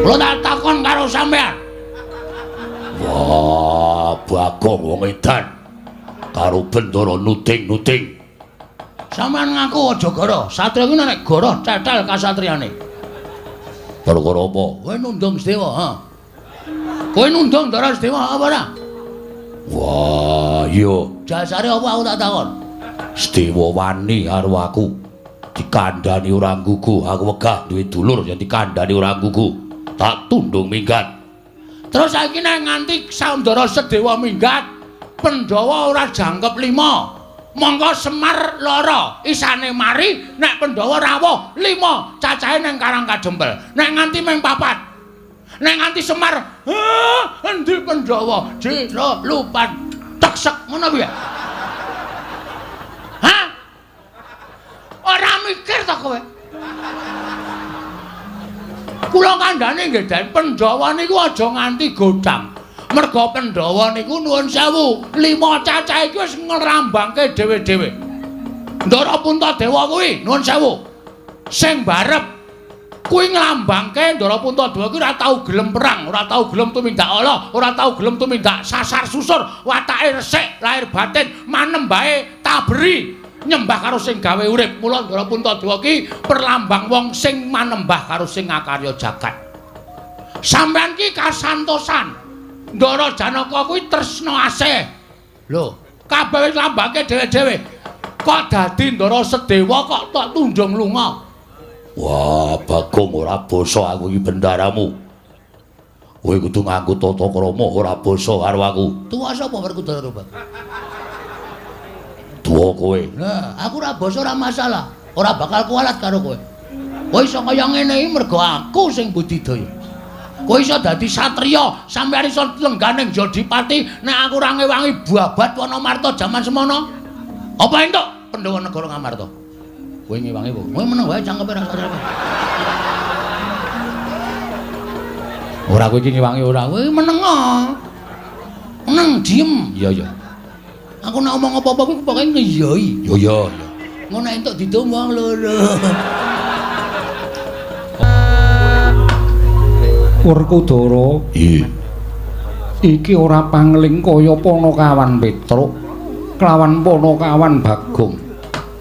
Kula tak takon karo sampean. Wah, Bagong wong edan. Karo Bendara nuding-nuding. Sampean ngaku aja goro. Satria kuwi nek goro cetel kasatriyane. Perkara apa? Kowe nundung Sedewa, ha? Kowe nundung Ndara Sedewa apa ora? Wah, iya. Jasare apa aku tak takon? Sedewa wani karo aku. Dikandhani ora nggugu, aku wegah duwe dulur yen dikandhani ora nggugu. Tak tundung minggat. Terus saiki nek nganti Ndara Sedewa minggat, Pandhawa ora jangkep 5. Mongko Semar lara, isane mari nek Pandhawa rawuh 5, cacahe nang Karang Kadempel. Nek nganti ming 4. Nek nganti Semar, endi Pandhawa? Jero lupan teksek ngono piye? Hah? Ora mikir ta kowe? Kula kandhane nggih Den, Pandhawa niku aja nganti godhang. Merga Pandhawa niku nuwun sewu, 5 cacah iki wis ngrambangke dhewe-dhewe. Ndara Puntadewa kuwi nuwun sewu. Sing barep kuwi nglambangke Ndara Puntadewa kuwi ora tau gelem perang, ora tau gelem tumindak ala, ora tau gelem tumindak sasar susur, watake resik, lahir batin, manembahe taberi, nyembah karo sing gawe urip. Mula Ndara Puntadewa ki perlambang wong sing manembah karo sing ngakarya jagat. Sampeyan ki kasantosan. Ndara Janaka kuwi tresna asih. Lho, kabeh wis lambangke dhewe-dhewe. Kok dadi Ndara Sedewa kok tok tunjung lunga? Wah, Bagong ora basa aku iki bendaramu. Kowe kudu nganggo tata krama ora basa karo aku. Tuwa sapa Werkudara, Bang? Tuwa kowe. Lah, aku ora basa ora masalah. Ora bakal kualat karo kowe. Kowe iso kaya ngene iki mergo aku sing budidaya. Kowe iso dadi satriya, sampeyan iso lengganing Jodipati nek aku ora ngewangi babat Wanamarta jaman semono. Apa entuk Pandhawa negara Ngamarta? Kowe ngewangi apa? Kowe meneng wae cangkeme ra satria. Ora kowe iki ngewangi ora. Kowe meneng. Meneng diem. Iya iya. Aku nek omong apa-apa kuwi pokoke ngeyoi. Iya iya. Ngono entuk didum wong loro. Werkudara, Iya. iki ora pangling kaya Panakawan Petruk kelawan Panakawan Bagong.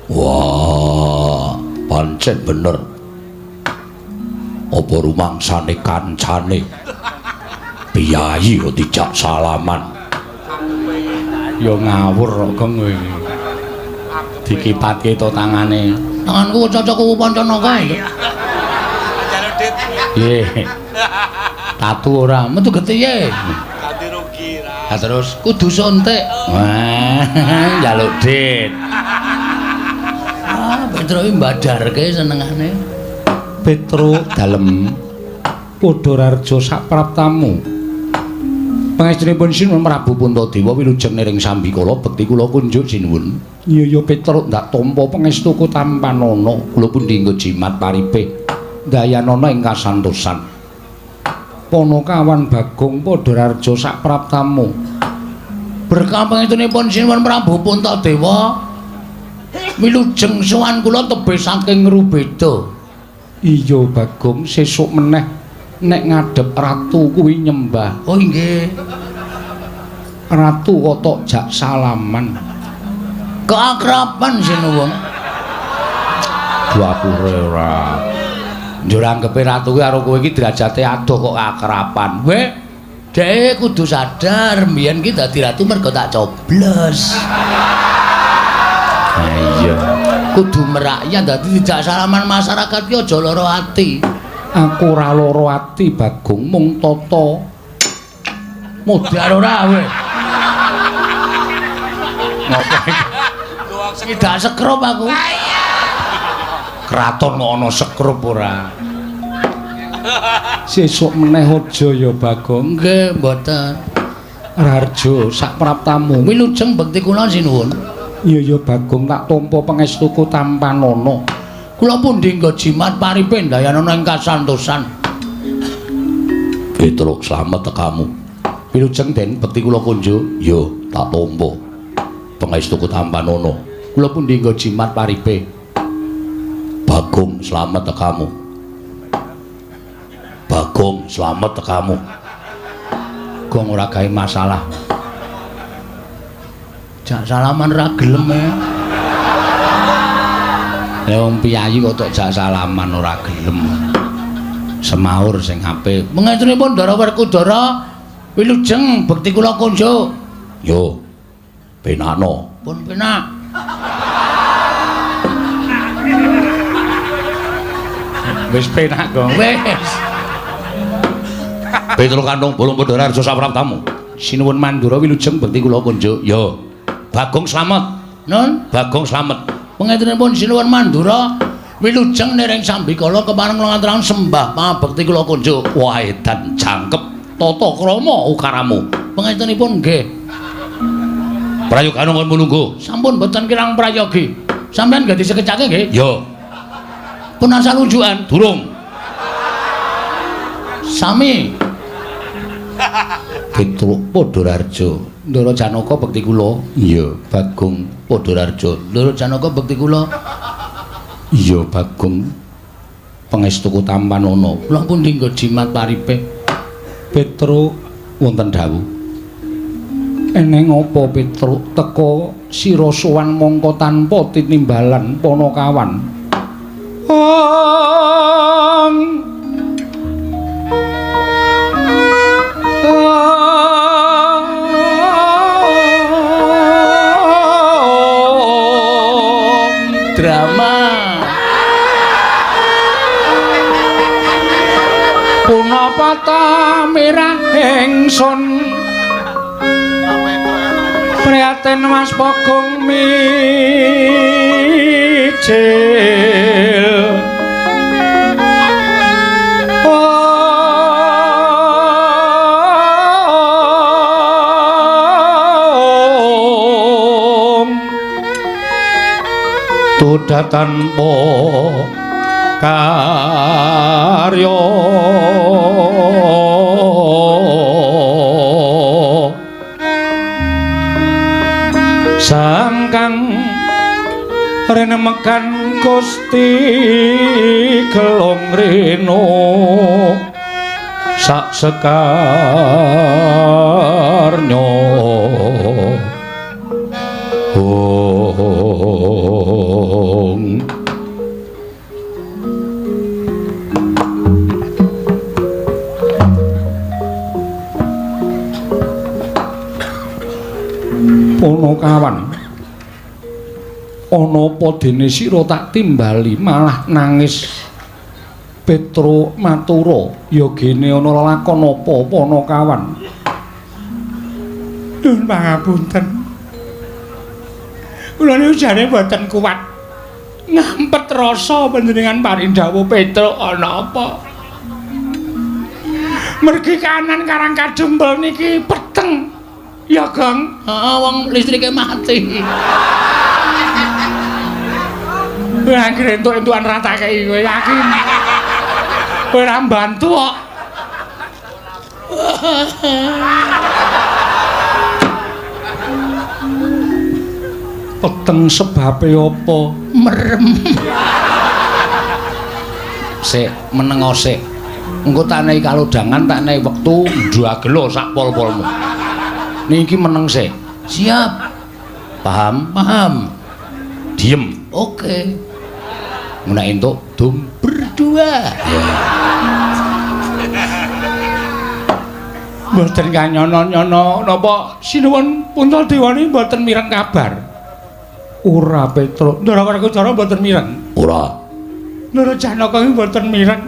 Wah, pancen bener. Apa rumangsane kancane? Piyayi kok dijak salaman. Ya ngawur kok Gong kowe. Dikipatke to tangane. Tanganku cocok kuwu Pancanaka. Nggih. Tatu ora, metu getihe. Ganti rugi ra. Lah terus kudu suntik. Wah, njaluk dit. Ah, Petruk iki mbadarke senengane. Petruk dalem Padhararja sapraptamu. Pangestunipun Sinuwun Prabu Puntadewa wilujeng niring sambikala bekti kula kunjuk sinuwun. Iya ya Petruk ndak tampa pangestuku tampanana. Kula pundi nggo jimat paripih dayanana ing kasantosan. Panakawan Bagong Padhararja sapraptamu. Berkah pangestunipun Sinuwun Prabu Puntadewa wilujeng sowan kula tebih saking Ngrubeda. Iya Bagong, sesuk meneh nek ngadhep ratu kuwi nyembah. Oh inggih. Ratu kok tok jak salaman. Keakraban sinuwun. Dapure ora. Njur anggepe ratu kuwi karo kowe iki derajate adoh kok akraban. Weh, dhek kudu sadar mbiyen ki dadi ratu mergo tak coblos. Ha iya. Kudu merakyat dadi dijak salaman masyarakat ki aja lara ati. Aku ora lara ati Bagong, mung tata Modar ora kowe. Ngopo iki? Tidak sekrup aku. Kraton kok ana sekrup ora. Sesuk meneh aja ya Bagong. Nggih, mboten. Raharja sapraptamu. Wilujeng bekti kula sinuwun. Iya ya Bagong, tak tampa pangestuku tampanana. Kula pundi nggo jimat paripih ndayanana ing kasantosan. Petruk slamet tekamu. Wilujeng Den bekti kula kunjuk. Yo, tak tampa. Pangestuku tampanana. Kula pundi nggo jimat paripih. Bagong slamet tekamu. Bagong Gong slamet tekamu. Gong ora gawe masalah. Jak salaman ra gelem e. Lah wong piyayi kok tok jak salaman ora gelem. Semaur sing apik. Mengestunipun Ndara Werkudara wilujeng bekti kula kunjuk. Yo. Penakno. Pun penak. Wis penak, Gong. Wis. Petruk Kanthong Bolong Pandhara Arja sapraptamu. Sinuwun Mandura wilujeng bekti kula kunjuk. Yo. Bagong slamet. Nun, Bagong slamet. Pangetunipun Sinuwun Mandura wilujeng nering sambikala kepareng kula ngaturaken sembah pangabekti kula kunjuk. Wah, edan jangkep tata krama ukaramu. Pangetunipun nggih. Prayogane kon mulungguh. Sampun boten kirang prayogi. Sampeyan nggih disekecake nggih? Yo. Pun asal unjukan durung. Sami. Petruk Pandharaharja. Ndara Janaka bekti kula. Iya, Bagong Pandharaharja. Ndara Janaka bekti kula. Iya, Bagong. Pangestuku tampanana. Kula pundi nggo jimat paripe? Petruk wonten dawuh. Eneng apa Petruk teka sira sowan mongko tanpa tinimbalan panakawan. Ong drama. Punapa ta mirah ingsun prihatin Mas Bagong mijil. Om Tuda tanpa karya sangkang renemekan Gusti Gelong Reno sak sekarnya. Ong Ponokawan, ana apa dene sira tak timbali malah nangis. Petruk matura, ya gene ana lelakon apa Ponokawan? Nuwun pangapunten. Kula niku jane mboten kuat ngampet rasa panjenengan paring dawuh Petruk ana apa? Mergi kanan Karang Kadempel niki peteng. Ya, Gong. Heeh, wong listrike mati. Kowe anggere entuk-entukan ra tak kei kowe yakin. Kowe ora mbantu kok. Peteng sebabe apa? Merem. Sik, menengo sik. Engko tak nehi kalodhangan, tak nehi wektu ndagelo sak pol-polmu. Niki meneng sik. Siap. Paham? Paham. Diem. Oke. Nek entuk dum berdua. Ya. Mboten kanyono-nyono napa sinuwun Puntadewa mboten mireng kabar. Ora Petruk. Ndara Werkudara mboten mireng. Ora. Ndara Janaka mboten mireng.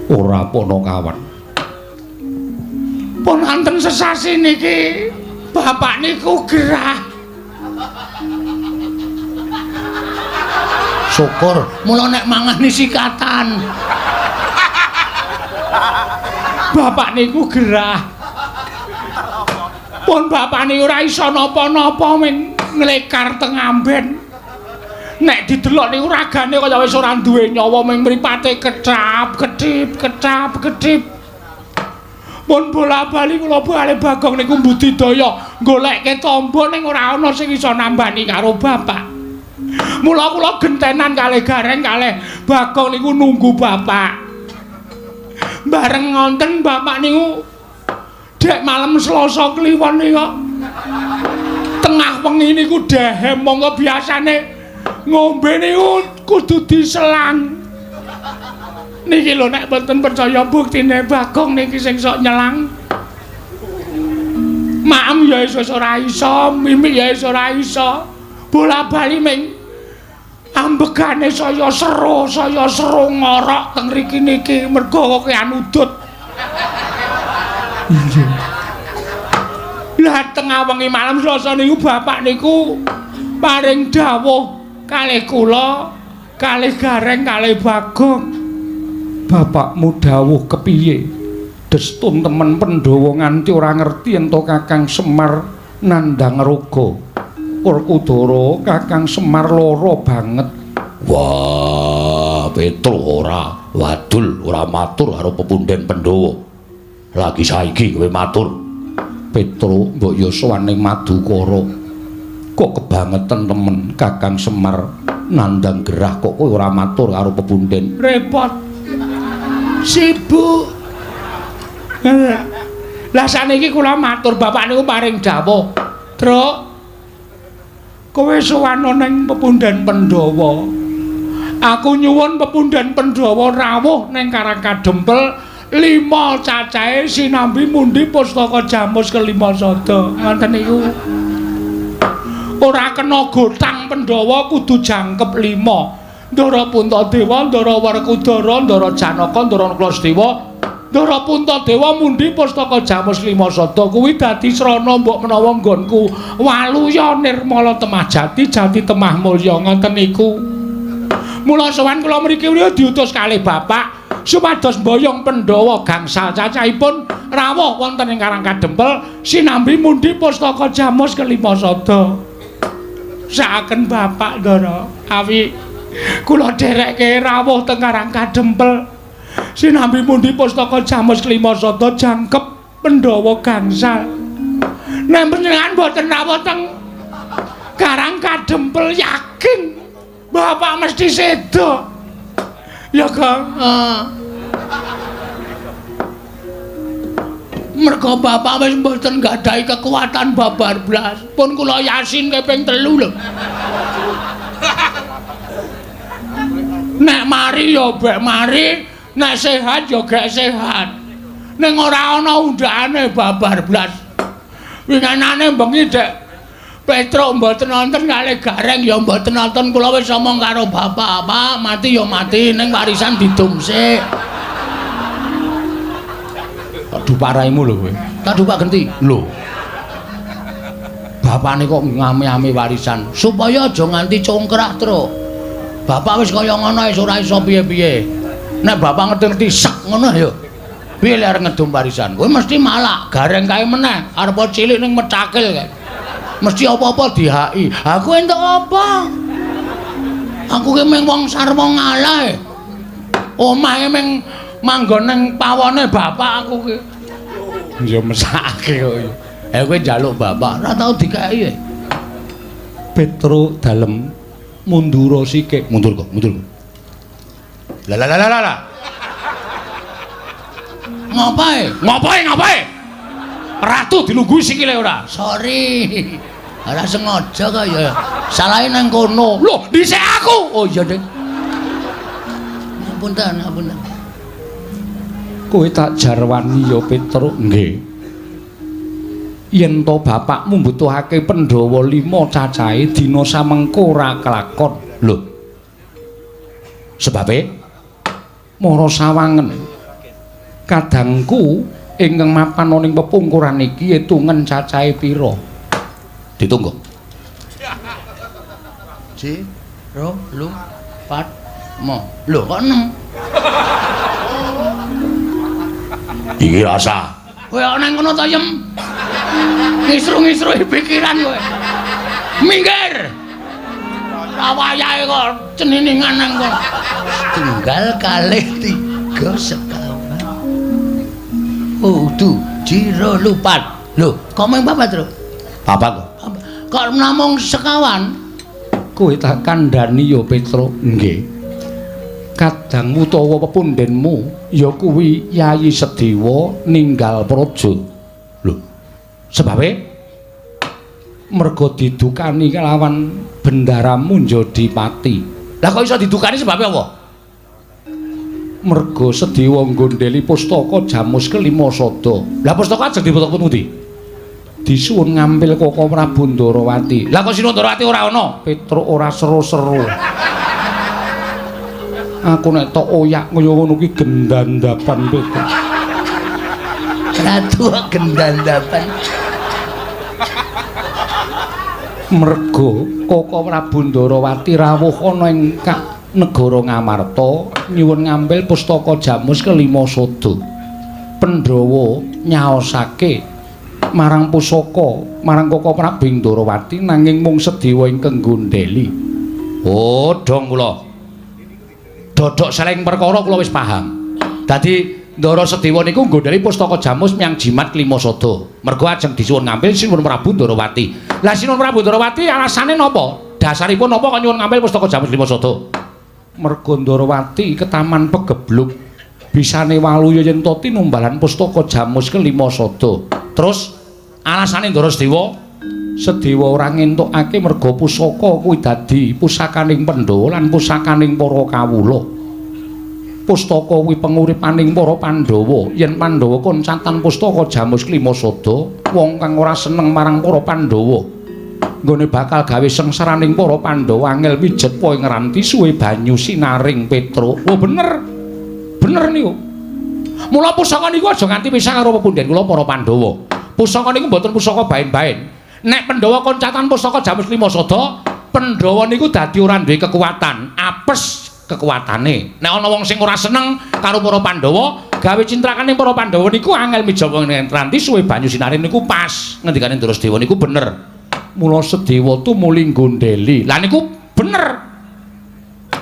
Ora Panakawan. Pun wonten sesasi niki bapak niku gerah. Syukur mula nek mangan sikatan. Bapak niku gerah. Pun bapak niku ora iso napa-napa men nglekar teng amben. Nek didelok niku ragane kaya wis ora duwe nyawa ming mripate kecap kedip kecap kedip. Pun bola-bali kula bali Bagong niku mbudidaya golekke tamba ning ora ana sing iso nambani karo bapak. Mula kula gentenan kalih Gareng kalih Bagong niku nunggu bapak. Bareng ngonten bapak niku dek malam Selasa Kliwon niku tengah wengi niku dehem monggo biasane ngombe niku kudu diselang. Niki lho nek mboten percaya buktine Bagong niki sing sok nyelang. Maem ya iso ora iso, mimik ya iso ora iso. Bola-bali ming ambegane saya seru ngorok teng mriki niki mergo kokean udut. Iya. Lah tengah wengi malam Selasa niku bapak niku paring dawuh kalih kula, kalih Gareng, kalih Bagong. Bapakmu dawuh kepiye? Destun temen Pandhawa nganti ora ngerti ento Kakang Semar nandhang raga. Werkudara Kakang Semar lara banget. Wah, Petruk ora wadul, ora matur karo pepunden Pandhawa. Lagi saiki kowe matur. Petruk mbok ya sowan ning Madukara. Kok kebangetan temen Kakang Semar nandhang gerah kok kowe ora matur karo pepunden. Repot. Sibuk. Lah saniki kula matur bapak niku paring dawuh. Truk, kowe sowan ning pepunden Pandhawa. Aku nyuwun pepunden Pandhawa rawuh ning Karang Kadempel 5 cacahe sinambi mundi pustaka jamus kelima sada. Ngoten niku. Ora kena gotang Pandhawa kudu jangkep 5. Ndara Puntadewa, Ndara Werkudara, Ndara Janaka, Ndara Nakula, Ndara Puntadewa mundi pustaka jamus lima sada kuwi dadi srana mbok menawa nggonku waluya nirmala temah jati jati temah mulya ngoten niku. Mula sowan kula mriki diutus kalih bapak supados mboyong Pandhawa gangsal cacahipun rawuh wonten ing Karang Kadempel sinambi mundi pustaka jamus kelima sada. Saaken bapak Ndara awi kula dherekke rawuh teng Karang Kadempel sinambi mundi pustaka jamus kelima sada jangkep Pandhawa gangsal. Nek panjenengan boten rawuh teng Karang Kadempel yakin bapak mesti sedo. Ya Kang. Mergo bapak wis mboten nggadahi kekuatan babar blas. Pun kula yasin ping 3 lho. Nek mari ya bek mari, nek sehat ya gek sehat. Ning ora ana undhakane babar blas. Winginane bengi Dek Petruk mboten nonton kalih Gareng ya mboten nonton, kula wis omong karo bapak, Pak, mati ya mati ning warisan didum sik. Aduh paraimu lho kowe. Tak dupak genti. Lho. Bapakne kok ngame-ame warisan supaya aja nganti congkrah, Truk. Bapak wis kaya ngono wis ora iso piye-piye. Nek bapak ngerti-ngerti sek ngono ya. Piye lek arep ngedum warisan? Kowe mesti malak, Gareng kae meneh, arep cilik ning mecakil kae. Mesti apa-apa dihaki. Aku entuk apa? Aku ki mung wong sarwa ngalah. Omahe mung manggon ning pawone bapak aku ki. Ya mesakake kok. Eh kowe njaluk bapak, ora tau dikeki. Petruk dalem mundura sikik. Mundur kok, mundur kok. Lah lah lah lah lah. Ngapae? Ngapae ngapae? Ratu dilungguhi sikile ora? Sorry. Ora sengaja kok ya. Salahe nang kono. Lho, dhisik aku. Oh iya, Dik. Ngapunten, ngapunten. Kowe tak jarwani ya Petruk. Nggih. Yen to bapakmu mbutuhake Pandhawa 5 cacahe dina samengko ora kelakon. Lho. Sebabe mara sawangen. Kadangku ingkang mapan ning pepungkuran iki etungen cacahe pira? Ditunggu. 1 2 3 4 5. Lho kok 6? Iki rasa. Kowe kok nang kono ta, Yem? Ngisru-ngisruhi pikiran kowe. Minggir. Ora wayahe kok ceniningan nang kono. Tunggal kalih 3 sekawan. Oh, du, jiro lupat. Lho, kok mung papat, Tru? Papat kok. Kok namung sekawan? Kowe tak kandhani ya, Petruk. Nggih. Kadang utawa pepundhenmu ya kuwi Yayi Sedewa ninggal praja. Lho, sebabe merga didukani kelawan Bendara Munjadipati. Lah kok iso didukani sebabe apa? Merga Sedewa nggondheli pustaka Jamus kelima sada. Lah pustaka ajeng dibotok pundi? Disuwun ngampil Koko Prabu Ndarawati. Lah kok Sinuwun Ndarawati ora ana? Petruk ora seru-seru. Aku nek tok oyak kaya ngono kuwi gendandapan Petruk. Ratu gendandapan. Merga Koko Prabu Ndarawati rawuh ana ing negara Ngamarta nyuwun ngambil pustaka Jamus kelima sada. Pandhawa nyaosake marang pusaka marang Koko Prabu Ndarawati nanging mung Sedewa ingkang nggondheli. Oh, dong kula. Dodok seleng perkara kula wis paham. Dadi Ndara Sedewa niku nggondheli pustaka Jamus menyang jimat kelima sada. Merga ajeng disuwun ngambil Sinuwun Prabu Ndarawati. Lah Sinuwun Prabu Ndarawati alasane napa? Dasaripun napa kok nyuwun ngambil pustaka Jamus kelima sada? Merga Ndarawati ketaman pegebluk bisane waluya yen to tinumbalan pustaka Jamus kelima sada. Terus alasane Ndara Sedewa? Sedewa ora ngentukake merga pusaka kuwi dadi pusakaning Pandhawa lan pusakaning para kawula. Pustaka kuwi penguripaning para Pandhawa. Yen Pandhawa koncatan pustaka Jamus kelima sada, wong kang ora seneng marang para Pandhawa nggone bakal gawe sengsaraning para Pandhawa angel mijet po ing ranti suwe banyu sinaring Petruk. Oh bener. Bener niku. Mula pusaka niku aja nganti pisah karo pepundhen kula para Pandhawa. Pusaka niku mboten pusaka baen-baen. Nek Pandhawa koncatan pusaka Jamus lima sada, Pandhawa niku dadi ora duwe kekuatan, apes kekuatane. Nek ana wong sing ora seneng karo para Pandhawa, gawe cintrakane para Pandhawa niku angel mijawa ing ranti suwe banyu sinaring niku pas. Ngendikane Ndara Sedewa niku bener. Mula Sedewa tumuli nggondheli. Lah niku bener.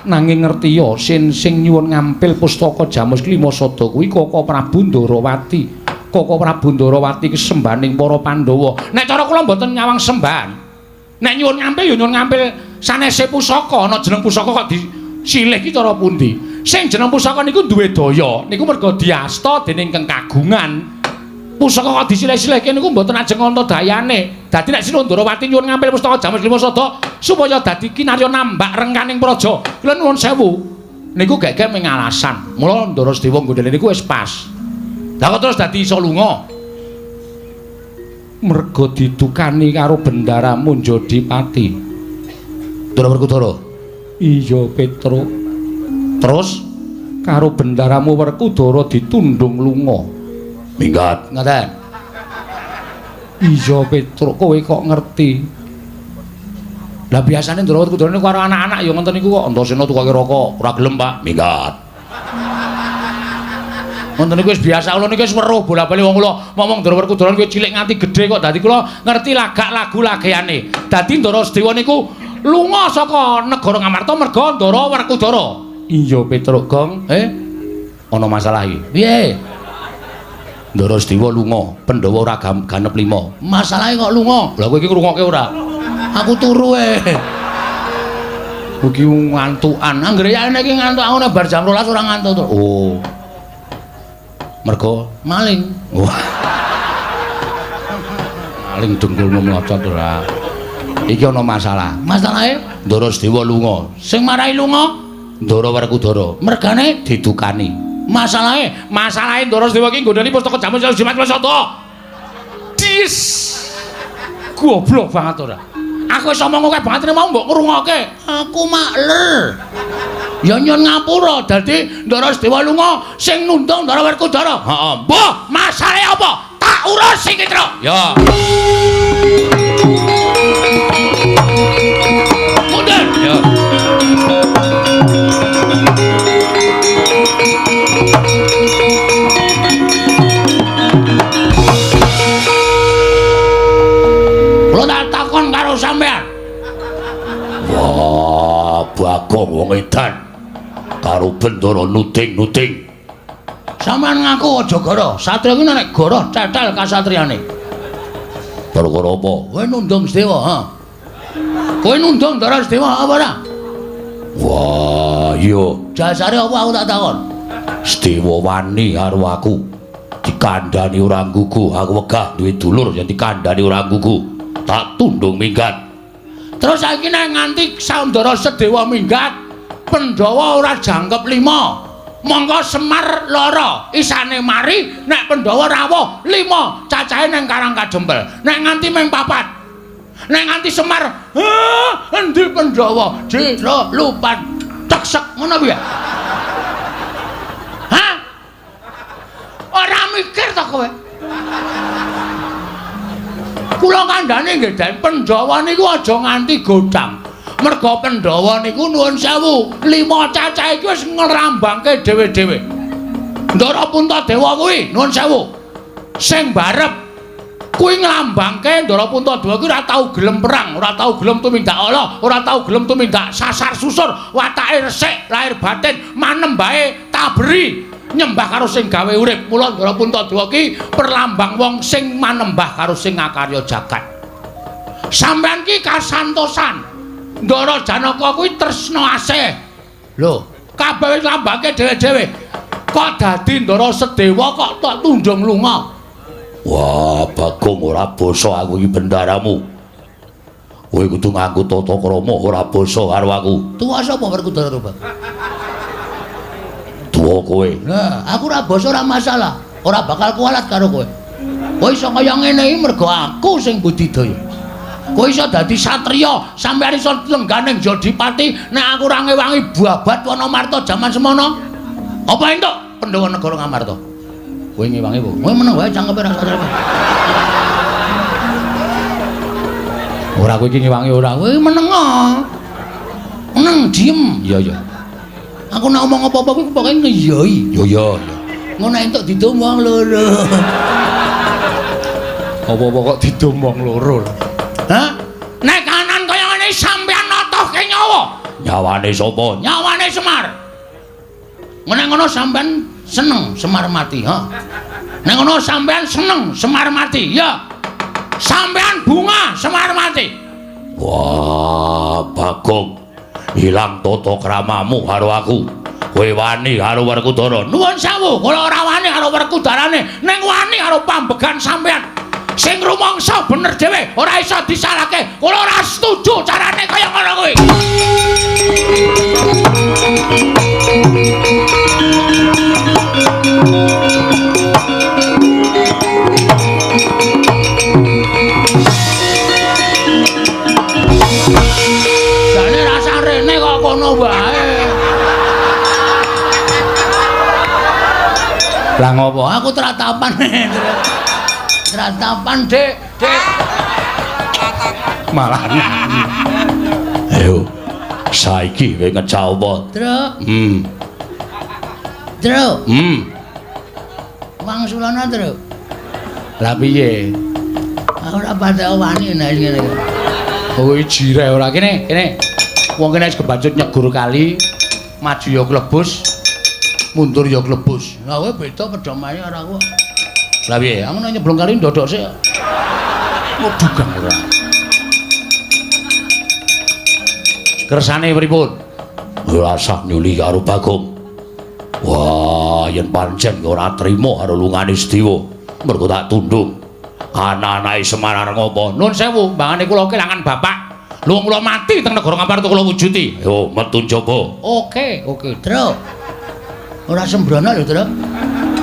Nanging ngertiya sin sing nyuwun ngampil pustaka Jamus kelima sada kuwi Koko Prabu Ndarawati. Koko Prabu Ndarawati ki sembahaning para Pandhawa. Nek cara kula mboten nyawang sembahan. Nek nyuwun ngampil ya nyuwun ngampil sanese pusaka, ana jeneng pusaka kok disilih ki cara pundi? Sing jeneng pusaka niku duwe daya, niku merga diasta dening kang kagungan. Pusaka kok disilih-silihke niku mboten ajeng ana dayane. Dadi nek Sinuwun Ndarawati nyuwun ngampil pustaka Jamus lima sada supaya dadi kinarya nambak rengkaning praja. Kula nuwun sewu. Niku gek-gek mung alasan. Mula Ndara Sedewa nggondheli niku wis pas. Lah kok terus dadi iso lunga? Merga didukani karo Bendara Munjadipati. Ndara Werkudara. Iya, Petruk. Terus karo Bendaramu Werkudara ditundung lunga. Minggat ngaten. Iya, Petruk, kowe kok ngerti? Lah biasane Ndara Werkudara niku karo anak-anak ya ngoten niku kok Antasena tukoke rokok, ora gelem, Pak. Minggat. Ngoten niku wis biasa kula niku wis weruh bola-bali wong kula ngomong Ndara Werkudara niku cilik nganti gedhe kok dadi kula ngerti lagak lagu lageane. Dadi Ndara Sedewa niku lunga saka negara Ngamarta merga Ndara Werkudara. Iya, Petruk Gong. Ana masalah iki. Piye? Ndara Sedewa lunga, Pandhawa ora ganep lima. Masalahe kok lunga? Lah kowe iki ngrungokke ora? Aku turu e. Iki ngantukan. Anggere yane iki ngantuk aku nek bar jam 12 ora ngantuk to. Oh. Mergo maling. Wah. Maling dengkulmu mlocot ora. Iki ana masalah. Masalahe Ndara Sedewa lunga. Sing marai lunga Ndara Werkudara. Mergane didukani. Masalahe, masalahe Ndara Sedewa iki nggondheli pustaka Jamus Jimat Sada. Dis. Goblok banget ora. Aku wis omong akeh banget mau mbok ngrungokke. Aku makler. Ya nyun ngapura dadi Ndara Sedewa lunga sing nundung Ndara Werkudara. Heeh. Mbah, masalahe apa? Tak urus iki, Truk. Ya. Mundur. Ya. Kula tak takon karo sampean. Wah, Bagong wong edan karo Bendara nuding-nuding. Sampeyan ngaku aja goro. Satria kuwi nek goro cetel kasatriyane. Perkara apa? Kowe nundung Sedewa, ha? Kowe nundung Ndara Sedewa apa ora? Wah, Iya. Jasare apa aku tak takon? Sedewa wani karo aku. Dikandhani ora nggugu, aku wegah duwe dulur yen dikandhani ora nggugu. Tak tundung minggat. Terus saiki nek nganti Saundara Sedewa minggat, Pandhawa ora jangkep 5. Mongko Semar lara, isane mari nek Pandhawa rawuh 5, cacahe nang Karang Kadempel. Nek nganti mung 4. Nek nganti Semar, heh, endi Pandhawa? Jero lupan teksek ngono piye? Hah? Ora mikir ta kowe? Kula kandhane nggih Den, Pandhawa niku aja nganti godhang. Merga Pandhawa niku nuwun sewu, 5 cacah iki wis ngrambangke dhewe-dhewe. Ndara Puntadewa kuwi nuwun sewu. Sing barep kuwi nglambangke Ndara Puntadewa kuwi ora tau gelem perang, ora tau gelem tumindak ala, ora tau gelem tumindak sasar susur, watake resik, lahir batin, manembahe taberi, nyembah karo sing gawe urip. Mula Ndara Puntadewa ki perlambang wong sing manembah karo sing ngakarya jagat. Sampeyan ki kasantosan. Ndara Janaka kuwi tresna asih. Lho, kabeh wis lambangke dhewe-dhewe. Kok dadi Ndara Sedewa kok tok tunjung lunga? Wah, Bagong ora basa aku iki bendaramu. Kowe kudu nganggo tata krama ora basa karo aku. Tuwa sapa Werkudara to, Bang? Tuwa kowe. Lah, aku ora basa ora masalah. Ora bakal kualat karo kowe. Kowe iso kaya ngene iki mergo aku sing budidaya. Kowe iso dadi satriya, sampeyan iso lengganing Jodipati nek aku ora ngewangi babat Wanamarta jaman semono. Apa entuk Pandhawa negara Ngamarta? Kowe ngewangi apa? Kowe meneng wae cangkeme ra sadar. Ora kowe iki ngewangi ora. Kowe meneng. Meneng diem. Iya iya. Aku nek omong apa-apa kuwi pokoke ngeyoi. Iya iya. Ngono entuk didum wong loro. Apa-apa kok didum wong loro. Hah? Nek kanan kaya ngene sampeyan notohke nyawa. Nyawane sapa? Nyawane Semar. Nek ngono sampeyan seneng Semar mati, ha? Nek ngono sampeyan seneng Semar mati, ya. Sampeyan bunga Semar mati. Wah, Bagong. Ilang tata kramamu karo aku. Kowe wani karo Werkudara. Nuwun sewu, kula ora wani karo Werkudarane, ning wani karo pambegan sampeyan. Sing rumangsa bener dhewe, ora iso disalahke. Kula ora setuju carane kaya ngono kuwi. Jane rasa rene kok kono wae. Lah ngopo? Aku tratapan. Tratapan, Dik. Dik. Malah nyanyi. Ayo. Saiki kowe ngecak apa? Truk. Truk. Wangsulana, Truk. Lah piye? Aku ora patek wani nek ngene iki. Kowe jireh ora kene, kene. Wong kene wis kebacut nyegur kali, maju ya klebus, mundur ya klebus. Lah kowe beda pedomane karo aku. Lah piye? Aku nek nyeblung kali ndodok sik. Waduh, ora. Kersane pripun? Ora usah nyuli karo Bagong. Wah, yen pancen ora trima karo lungane Sedewa, mergo tak tundung. Ana-anake Semar arep ngopo? Nun sewu, mbangane kula kelangan bapak. Lho kula mati teng negara Ngamarta kula wujudi. Yo, metu njaba. Oke, oke. Truk. Ora sembrono lho, Truk.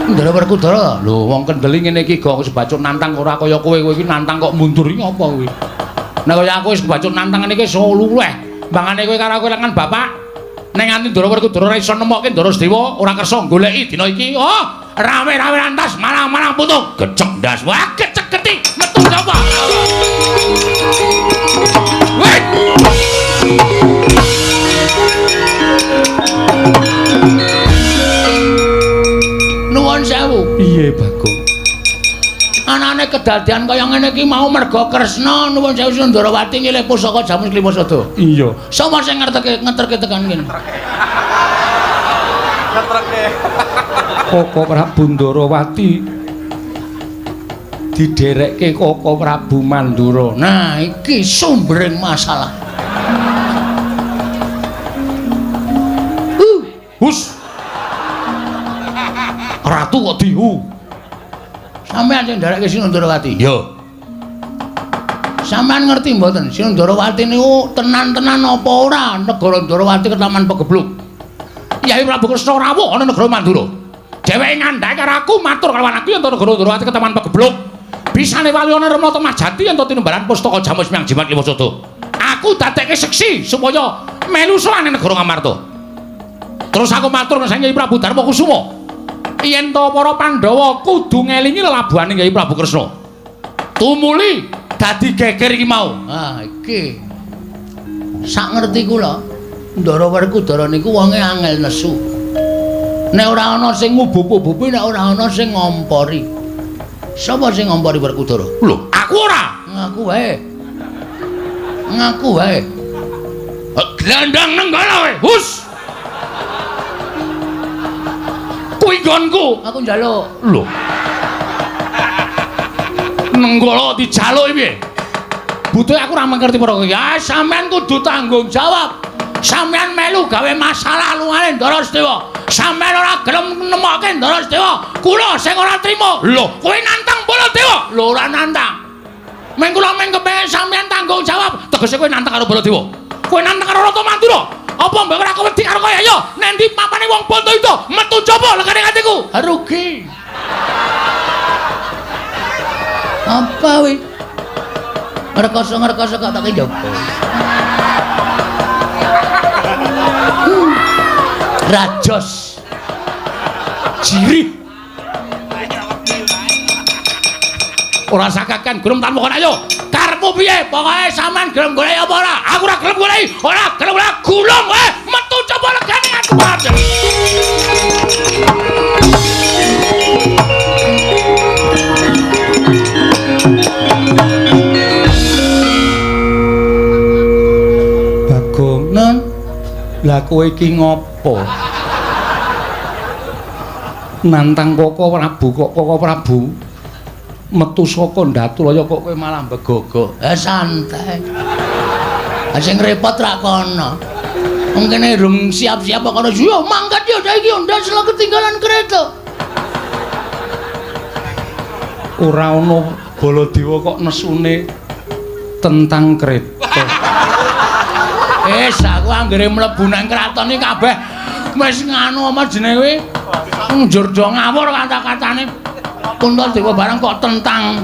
Ndara Werkudara. Lho, wong kendeli ngene iki gong sebacut nantang ora kaya kowe, kowe iki nantang kok mundur iki apa kowe? Nek kaya aku wis kebacut nantang ngene iki iso luweh. Mbangane kowe karo aku kelangan bapak. Nek nganti Ndara Werkudara ora iso nemokke Ndara Sedewa, ora kersa goleki dina iki. Oh, rame-rame lantas malang-malang putung. Gecek ndas. Wah, gecek geti. Metu sapa? Weh. Nuwun sewu. Piye, Bagong? Anane kedadian kaya ngene iki mau merga Kresna nuwun sewu Sundarawati nyilih pusaka Jamus Klimasada. Iya. Sapa sing ngerteke ngeterke tekan kene? Ngeterke. Koko Prabu Ndarawati diderekke Koko Prabu Mandura. Nah, iki sumbering masalah. Hus. Ratu kok dihu. Sampeyan sing nderekke Sinundarawati. Iya. Sampeyan ngerti mboten Sinundarawati niku tenan-tenan apa ora negara Ndarawati ketaman pegebluk. Yai Prabu Kresna rawuh ana negara Mandura. Dheweke ngandhake karo aku matur karo aku yen negara Ndarawati ketaman pegebluk. Bisane wali ana Rama Temah Jati yen tinembalan pustaka Jamus Miang Jimat Lima Sada. Aku dadekke seksi supaya melu sowan ning negara Ngamarta. Terus aku matur nang Kyai Prabu Darma Kusuma. Yen to para Pandhawa kudu ngelingi lelabuhane Kyai Prabu Kresna. Tumuli dadi geger iki mau. Ah iki. Sak ngerti kula, Ndara Werkudara niku wonge angel nesu. Nek ora ana sing ngubup-ubupi, nek ora ana sing ngompori. Sapa sing ngompori Werkudara? Lho, aku ora. Ngaku wae. Ngaku wae. Glandang nenggala wae. Hus. Kuwi nggonku. Aku njaluk. Lho. Nenggala dijaluki piye? Butuhe aku ora ngerti perkara. Ya sampean kudu tanggung jawab. Sampean melu gawe masalah lungane Ndara Sedewa. Sampean ora gelem nemokke Ndara Sedewa. Kula sing ora trima. Lho, kowe nantang Baladewa? Lho, ora nantang. Meng kula meng kepengin sampean tanggung jawab. Tegese kowe nantang karo Baladewa. Kowe nantang karo Ratu Mandura. Apa mbok ora wedi karo kaya ya? Nendi papane wong Bantayuda metu jaba legane atiku. Rugi. Apa wi? Ngrekoso-ngrekoso kok tak njaba. Rajos. Jirih. Ora sakakan gelem tanpa kon ayo. Karepmu piye? Pokoke sampean gelem golek apa ora? Aku ora gelem golek. Ora gelem ora gulung kowe. Metu coba legane aku aja. Bagong, Nen. Lah kowe iki ngopo? Nantang Koko Prabu kok Koko Prabu metu saka Ndatulaya kok kowe malah begogo. Santai. Sing repot rak kono. Wong kene rung siap-siap kok kono. Yo mangkat yo saiki ndas ketinggalan kereta. Ora ono Baladewa kok nesune tentang kereta. Wis aku anggere mlebu nang kraton iki kabeh wis nganu apa jenenge kuwi? Njur do ngawur kata-katane. Puntadewa barang kok tentang.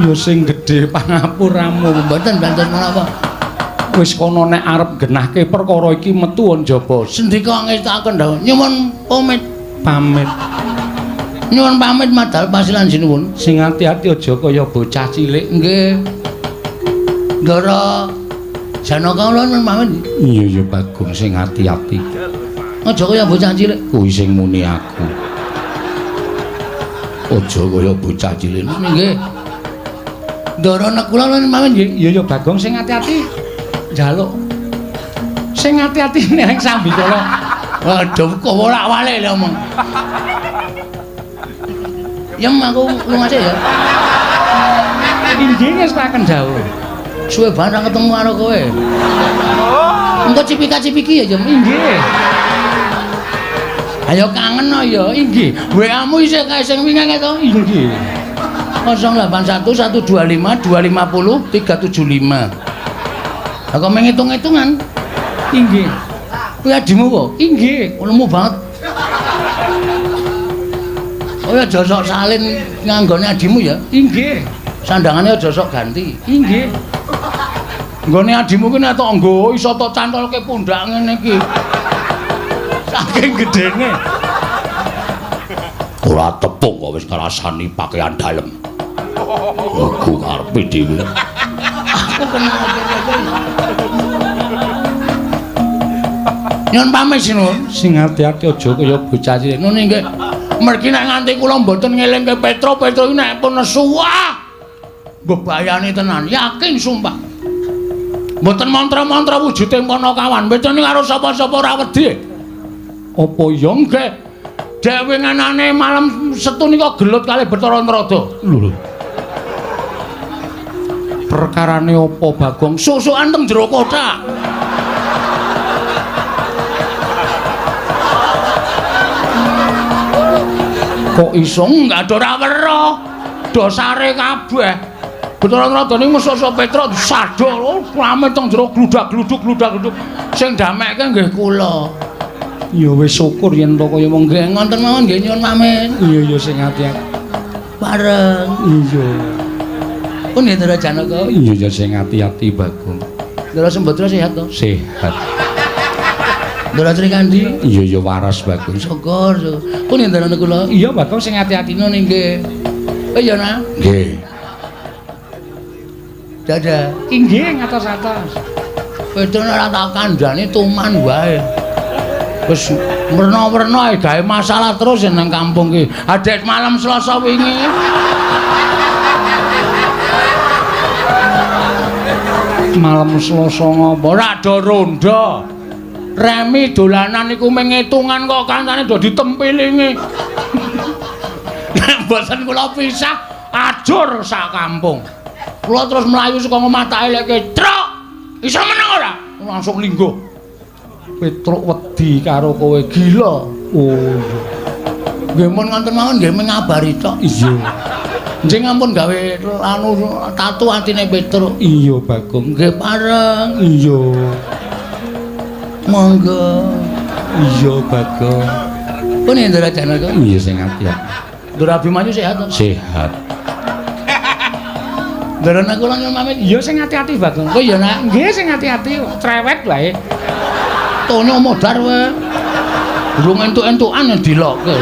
Ya sing gedhe pangapuramu. Mboten banten menapa. Wis kono nek arep genahke perkara iki metu njaba. Sendika ngestakaken dawuh. Nyuwun pamit. Pamit. Nyuwun pamit madal pasilan sinuwun. Sing ati-ati aja kaya bocah cilik. Nggih. Ndara Janaka kula nyuwun pamit. Iya ya Bagong sing ati-ati. Aja kaya bocah cilik. Kuwi sing muni aku. Aja kaya bocah cilik. Nggih. Ndara nek kula nyuwun pamit nggih. Iya ya Bagong sing ati-ati. Njaluk. Sing ati-ati nek sambikala. Waduh kok wolak-walik lho omong. Yem aku lunga sik ya. Inggih ngestaken dawuh. Suwe banget ra ketemu karo kowe. Engko cipika-cipiki ya, Yem. Inggih. Ayo kangen no ya. Inggih. WA-mu isih kae sing wingi to? Inggih. 081 125 250 375. Lah kok menghitung-hitungan? Inggih. Kuwi adimu kok? Inggih. Lemu banget. Oh ya aja sok salin nganggone adimu ya. Inggih. Sandangane aja sok ganti. Inggih. Nggone adimu ki nek tok nggo iso tok cantolke pundak ngene iki. Saking gedene. Ora tepung kok wis ngrasani pakaian dalem. Aku karepe dhewe. Aku kenal Nyun pamit sinuwun. Sing ati-ati aja kaya bocah cilik. Nun nggih. Mergi nek nganti kula mboten ngelingke Petro, Petro iki nek pun nesu wah. Mbebayani tenan, yakin sumpah. Mboten mantra-mantra wujude Panakawan. Mboten karo sapa-sapa ora wedi. Apa ya nggih? Dhewe nganane malam Setu nika gelut kalih Bathara Narada. Lho. Perkarane apa Bagong? Susukan teng jero kothak. Kok iso enggak ada ora weruh. Dosare kabeh. Bathara Narada niku mesuk-mesuk Petruk disaduk, rame teng jero gludak-gluduk gludak-gluduk. Sing damekke nggih kula. Ya wis syukur yen to kaya mung nggih ngoten mawon nggih nyuwun pamit. Iya ya sing ati-ati. Bareng. Iya. Pun nggih Ndara Janaka. Iya ya sing ati-ati Bagong. Ndara Sembadra sehat to? Sehat. Ndara Srikandhi? Iya ya waras Bagong. Syukur. Pun nggih Ndara kula. Iya Bagong sing ati-ati ngono nggih. Oh iya nah. Nggih. Dadah. Inggih ngatos-atos. Petruk ora tak kandhani tuman wae. Wis werna-werna ae gawe masalah terus nang kampung ki. Adek malam Selasa wingi. Malam Selasa ngopo? Ora do rondo. Remi dolanan iku mung ngitungan kok kancane do ditempilingi. Nek mboten kula pisah ajur sak kampung. Kula terus mlayu saka omah tak eleke, "Truk, iso meneng ora?" Langsung lingguh. Petruk wedi karo kowe gila. Oh iya. Nggih mun ngoten mawon nggih mengabari tok. Iya. Nggih ampun gawe anu tatu atine Petruk. Iya Bagong. Nggih pareng. Iya. Monggo. Iya Bagong. Pun Ndara Janaka. Iya sing ati-ati. Ndara Abimanyu sehat to? Sehat. Ndara kula nyuwun pamit. Iya sing ati-ati Bagong. Oh iya nak. Nggih sing ati-ati cerewet wae. Tonyo modar wae. Durung entuk-entukan dilokke.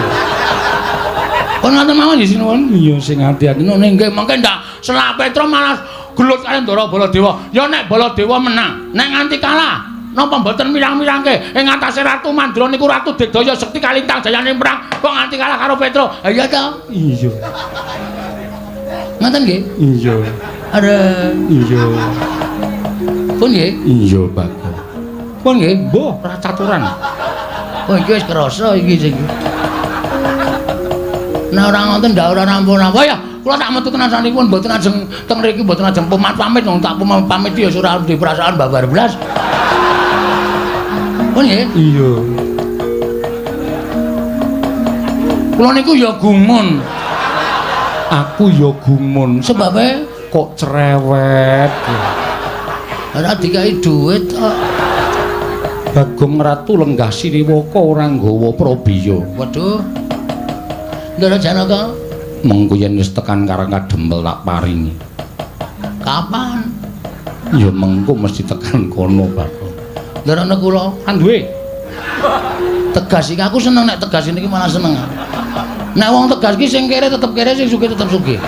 Pun ngoten mawon nggih sinuwun. Iya sing ati-ati. Ngono nggih mengke ndak selak Petruk malah gelut karo Ndara Baladewa. Ya nek Baladewa menang, nek nganti kalah napa mboten mirang-mirangke ing atase Ratu Mandra niku Ratu Digdaya Sekti Kalintang jayane perang kok nganti kalah karo Petruk. Ha iya to? Iya. Ngoten nggih? Iya. Areng. Iya. Pun nggih? Iya Bagong. Pun nggih? Mbuh, ora caturan. Oh iki wis krasa iki sing. Nek ora ngoten ndak ora rampung-rampung. Ya, kula tak metu tenan sanipun mboten ajeng teng mriki mboten ajeng pamit wong tak pamit ya ora duwe perasaan babar blas. Pun nggih? Iya. Kula niku ya gumun. Aku ya gumun. Sebabe kok cerewet. Ora dikai dhuwit kok. Bagong Ratu lenggah Sriwaka ora nggawa prabiya. Waduh. Ndara Janaka, mengko yen wis tekan Karang Kadempel tak paringi. Kapan? Ya mengko mesti tekan kono, Bagong. Ndara kula kan duwe. Tegas iki aku seneng nek tegas niki malah seneng. Nek wong tegas iki sing kere tetep kere, sing sugih tetep sugih.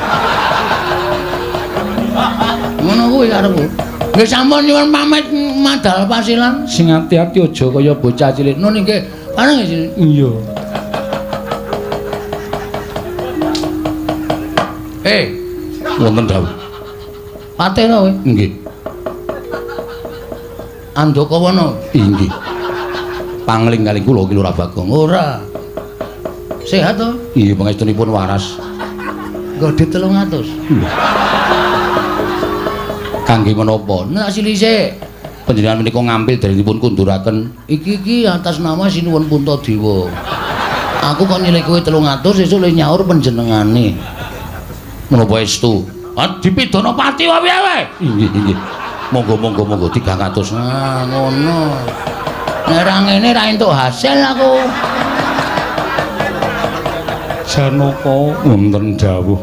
Ngono kuwi karepku. Nggih sampun nyuwun pamit madal pasilan. Sing ati-ati aja kaya bocah cilik. Nun nggih. Pareng nggih. Iya. Wonten dawuh. Patih to kowe? Nggih. Andakawana? Inggih. Pangling kali kula ki Lurah Bagong. Ora. Sehat to? Iya, pangestunipun waras. Nggo dit 300. Kangge menapa? Nek silise panjenengan menika ngambil darinipun kunduraken iki atas nama Sinuwun Puntadewa. Aku kok nyilih kowe 300 sesuk le nyaur panjenengane. Menapa estu? Ah dipidana pati wae piye? Inggih, inggih. Monggo monggo monggo 300. Ah ngono. Nek ra ngene ra entuk hasil aku. Janaka wonten dawuh.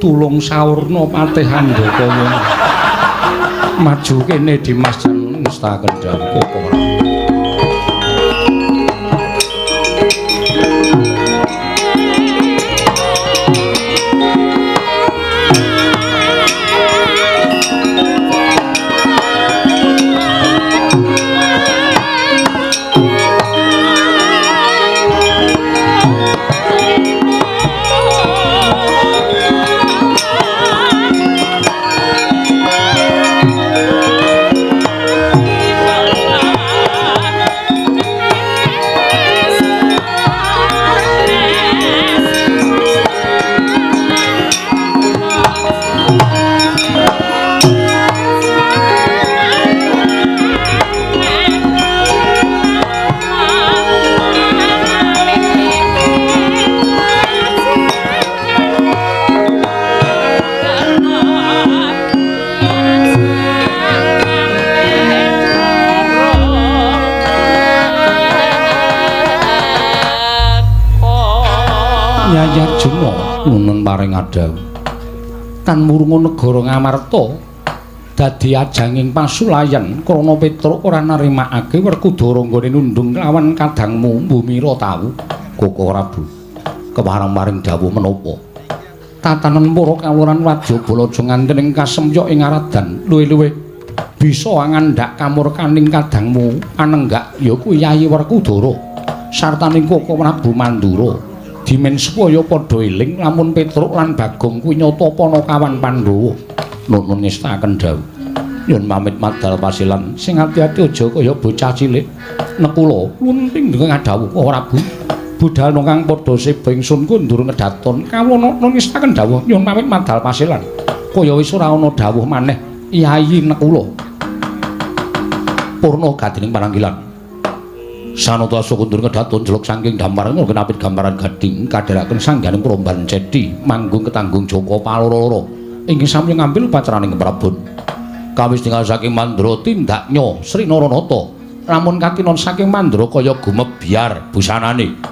Tulung saurna Patih Andakawa. Maju kene Dimas ngestaken dawuh apa. Oh, Yayi Arjuna nuwun paring adhawuh. Tan murunga negara Ngamarta dadi ajanging pasulayan krana Petruk ora narimakake Werkudara nggone nundung lawan kadangmu Bumira tau. Koko Prabu kepareng paring dawuh menapa? Tatanan para kawuran Wadyabala aja nganti ing kasemyok ing aradan luwih-luwih bisa ngandhak kamurkaning kadangmu anenggak ya kuwi Yayi Werkudara sartaning Koko Prabu Mandura. Dimen supaya padha eling lamun Petruk lan Bagong kuwi nyata panakawan Pandhawa. Nuwun ngestakaken dawuh. Nyun pamit madal pasilan sing ati-ati aja kaya bocah cilik. Nekula lunting ngadhawuh Koko Prabu. Budal kang padha seba ingsun kundur ngedaton kawula ngestakaken dawuh nyun pamit madal pasilan. Kaya wis ora ana dawuh maneh Yayi Nekula. Purna gadining pananggilan. Sanata asa kundur ngedaton jeluk saking gambaran kenapit gambaran gading kadheraken sangganing promban cedi manggung ketanggung Joko paloro-loro inggih sami ngambil upacaraning Prabon. Kawis tinggal saking Mandra tindaknya Sri Naranata lamun katinon saking Mandra kaya gumebyar busanane.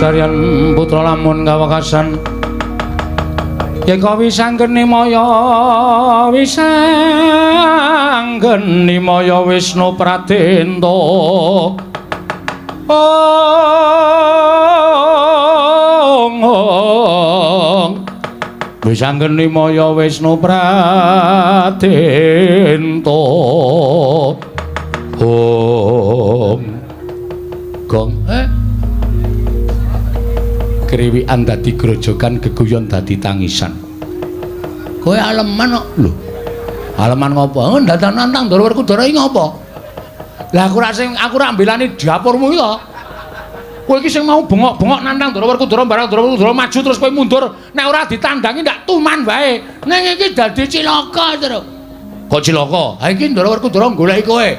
Kajaryan putra lamun kawekasan Yeka wisanggeni maya wisanggeni maya Wisnu Pradenta. Ong ong wisanggeni maya Wisnu Pradenta. Gong. Gong. Kriwikan dadi grojogan, geguyon dadi tangisan. Kowe aleman kok. Lho. Aleman ngopo? Oh, ndadak nantang Ndara Werkudara iki ngopo? Lah aku ora sing aku ora mbelani dapurmu iki to. Kowe iki sing mau bengok-bengok nantang Ndara Werkudara barang Ndara Werkudara maju terus kowe mundur, nek ora ditandangi ndak tuman wae. Ning iki dadi cilaka, Truk. Kok cilaka? Ha iki Ndara Werkudara goleki kowe.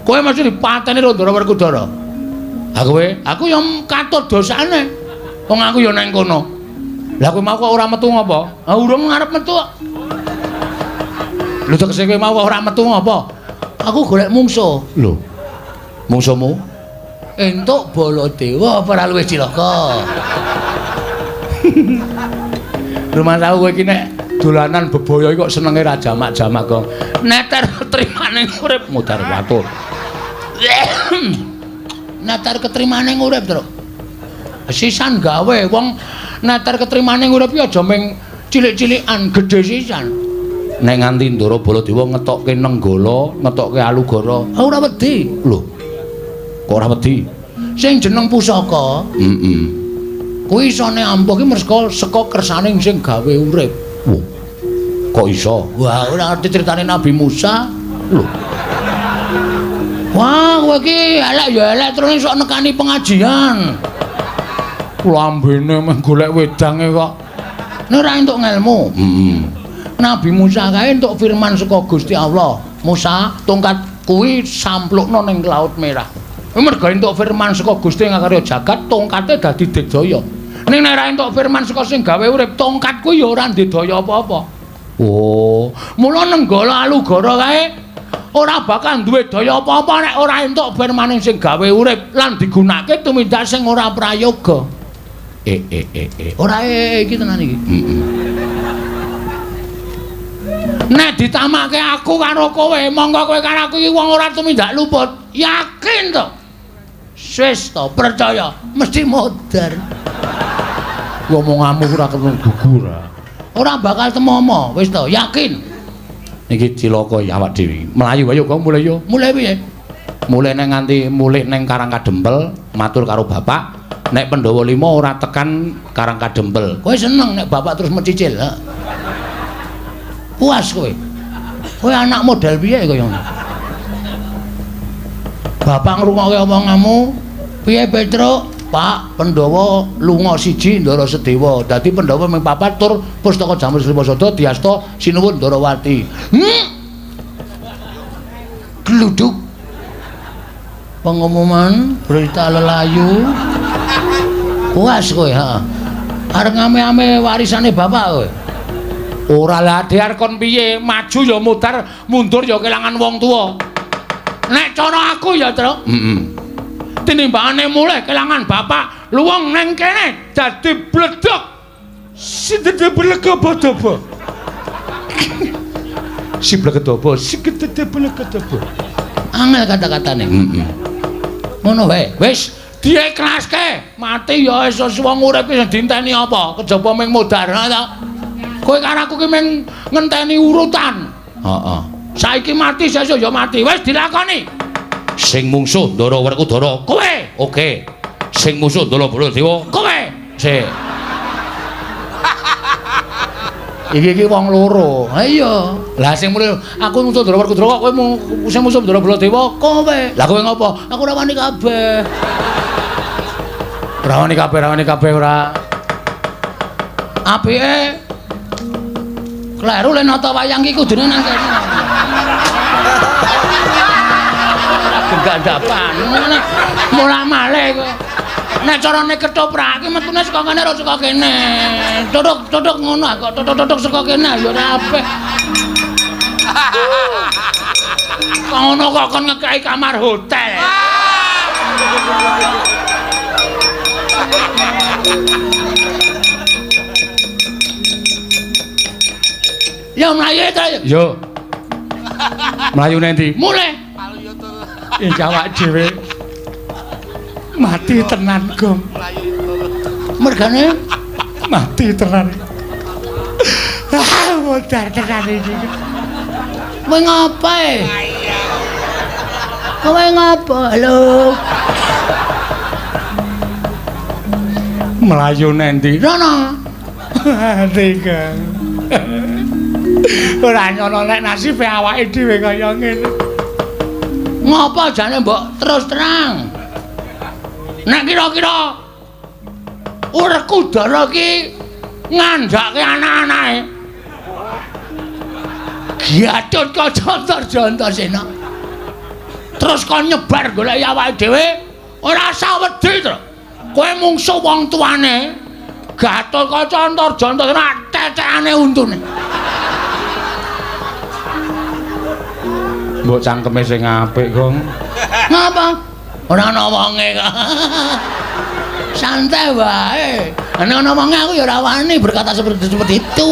Kowe mesti dipateni karo Ndara Werkudara. Ha kowe, aku ya katut dosane. Wong aku ya nang kono. Lah kowe mau kok ora metu ngopo? Ha urung ngarep metu kok. Lho tegese kowe mau kok ora metu ngopo? Aku golek mungsuh. Lho. Mungsuhmu? Entuk Baladewa apa ora luwih cilaka? Rumah tahu kowe iki nek dolanan bebaya iki kok senenge ra jamak-jamak kok. Neter trimane urip mudar watur. Neter ketrimane urip, Truk. Sisan gawe wong neter ketrimane urip iki aja ming cilik-cilikan, gedhe sisan. Nek nganti Ndara Baladewa ngetokke Nenggala, ngetokke Alugara, ora wedi. Lho. Kok ora wedi? Sing jeneng pusaka, heeh. Kuwi isone ampuh ki merga saka kersane sing gawe urip. Wah. Kok iso? Wah, ora ngerti critane Nabi Musa. Lho. Wah, kowe iki elek ya elek terus sok nekani pengajian. Lambene meh golek wedange kok. Nek ora entuk ngelmu. Heeh. Nabi Musa kae entuk firman saka Gusti Allah. Musa, tongkat kuwi samplukno ning Laut Merah. Merga entuk firman saka Gusti ngakarya jagat, tongkate dadi digdaya. Ning nek ora entuk firman saka sing gawe urip, tongkat kuwi ya ora ndedaya apa-apa. Oh, mula Nenggala Alugara kae ora bakal duwe daya apa-apa nek ora entuk firmane sing gawe urip lan digunakake tumindak sing ora prayoga. Ora iki tenan iki. Heeh. Nek ditamake aku karo kowe, monggo kowe karo aku iki wong ora tumindak luput. Yakin to? Wis to, percaya, mesti modar. Omonganmu ora ketemu gugur. Ora bakal temomo, wis to, yakin. Niki cilaka ya awak dhewe. Mlayu ayo kok mulih yo. Mulih piye? Mulih nang nganti mulih nang Karang Kadempel, matur karo bapak, nek Pandhawa 5 ora tekan Karang Kadempel. Kowe seneng nek bapak terus mencicil, ha? Puas kowe. Kowe anak model piye kaya ngono? Bapak ngrungokke omonganmu, piye Petruk? Pak, Pandhawa lunga siji Ndara Sedewa. Dadi Pandhawa ming papat tur pustaka Jamur Srimasada diasta sinuwun Ndarawati. Gluduk. Pengumuman berita lelayu. Puas kowe, ha. Arep ngame-ame warisane bapak kowe. Ora lah dhiar kon piye, maju ya mudar, mundur ya kelangan wong tuwa. Nek cara aku ya, Truk. Heeh. Tinimbangane mulih kelangan bapak, luwung neng kene dadi bledok. Sidede blegedobo. Si blegedobo, sigedede blegedobo. Angel kata-katane. Heeh. Ngono wae. Wis diikhlaske, mati ya wis wong urip iki dinteni apa? Kejaba ming modar ta. Kowe karo aku ki ming ngenteni urutan. Heeh. Saiki mati sesuk ya mati. Wis dilakoni. Sing mungsuh Ndara Werkudara kowe. Oke. Sing musuh Ndara Baladewa kowe. Sik. Iki iki wong loro. Ha iya. Lah sing muni aku musuh Ndara Werkudara kok kowe sing musuh Ndara Baladewa kowe. Lah kowe ngopo? Aku ora wani kabeh. Ora wani kabeh, ora wani kabeh ora. Apike kleru le nata wayang iki kudune nang kene. Ora gendap-gendapan. Molah-malih kowe. Nek carane ketoprak iki metune saka kene ora saka kene. Tutuk-tutuk ngono kok tutuk-tutuk saka kene ya ora apik. Kok ngono kok kon ngekeki kamar hotel. Ya mlayu ta. Yo. Mlayu nang ndi? Mulih. Iki awak dhewe mati tenan, Gong. Mergane mati tenan. Ah, modar tenan iki. Kowe ngapae? Kowe ngopo? Halo. Mlayu nendi? Rono. Tiga. Ora nyono nek nasibe awake dhewe kaya ngene. Ngopo jane mbok terus terang? Nek kira-kira Werkudara ki ngandhake anak-anake. Gatotkaca Antarja Antasena. Terus kon nyebar goleki awake dhewe ora usah wedi to. Kowe mungsuh wong tuane. Gatotkaca Antarja Antasena tetekane untune. Mbok cangkeme sing apik, Gong. Ngapa? Ora ana wonge kok. Santai wae. Nek ana wonge aku ya ora wani berkata seperti itu.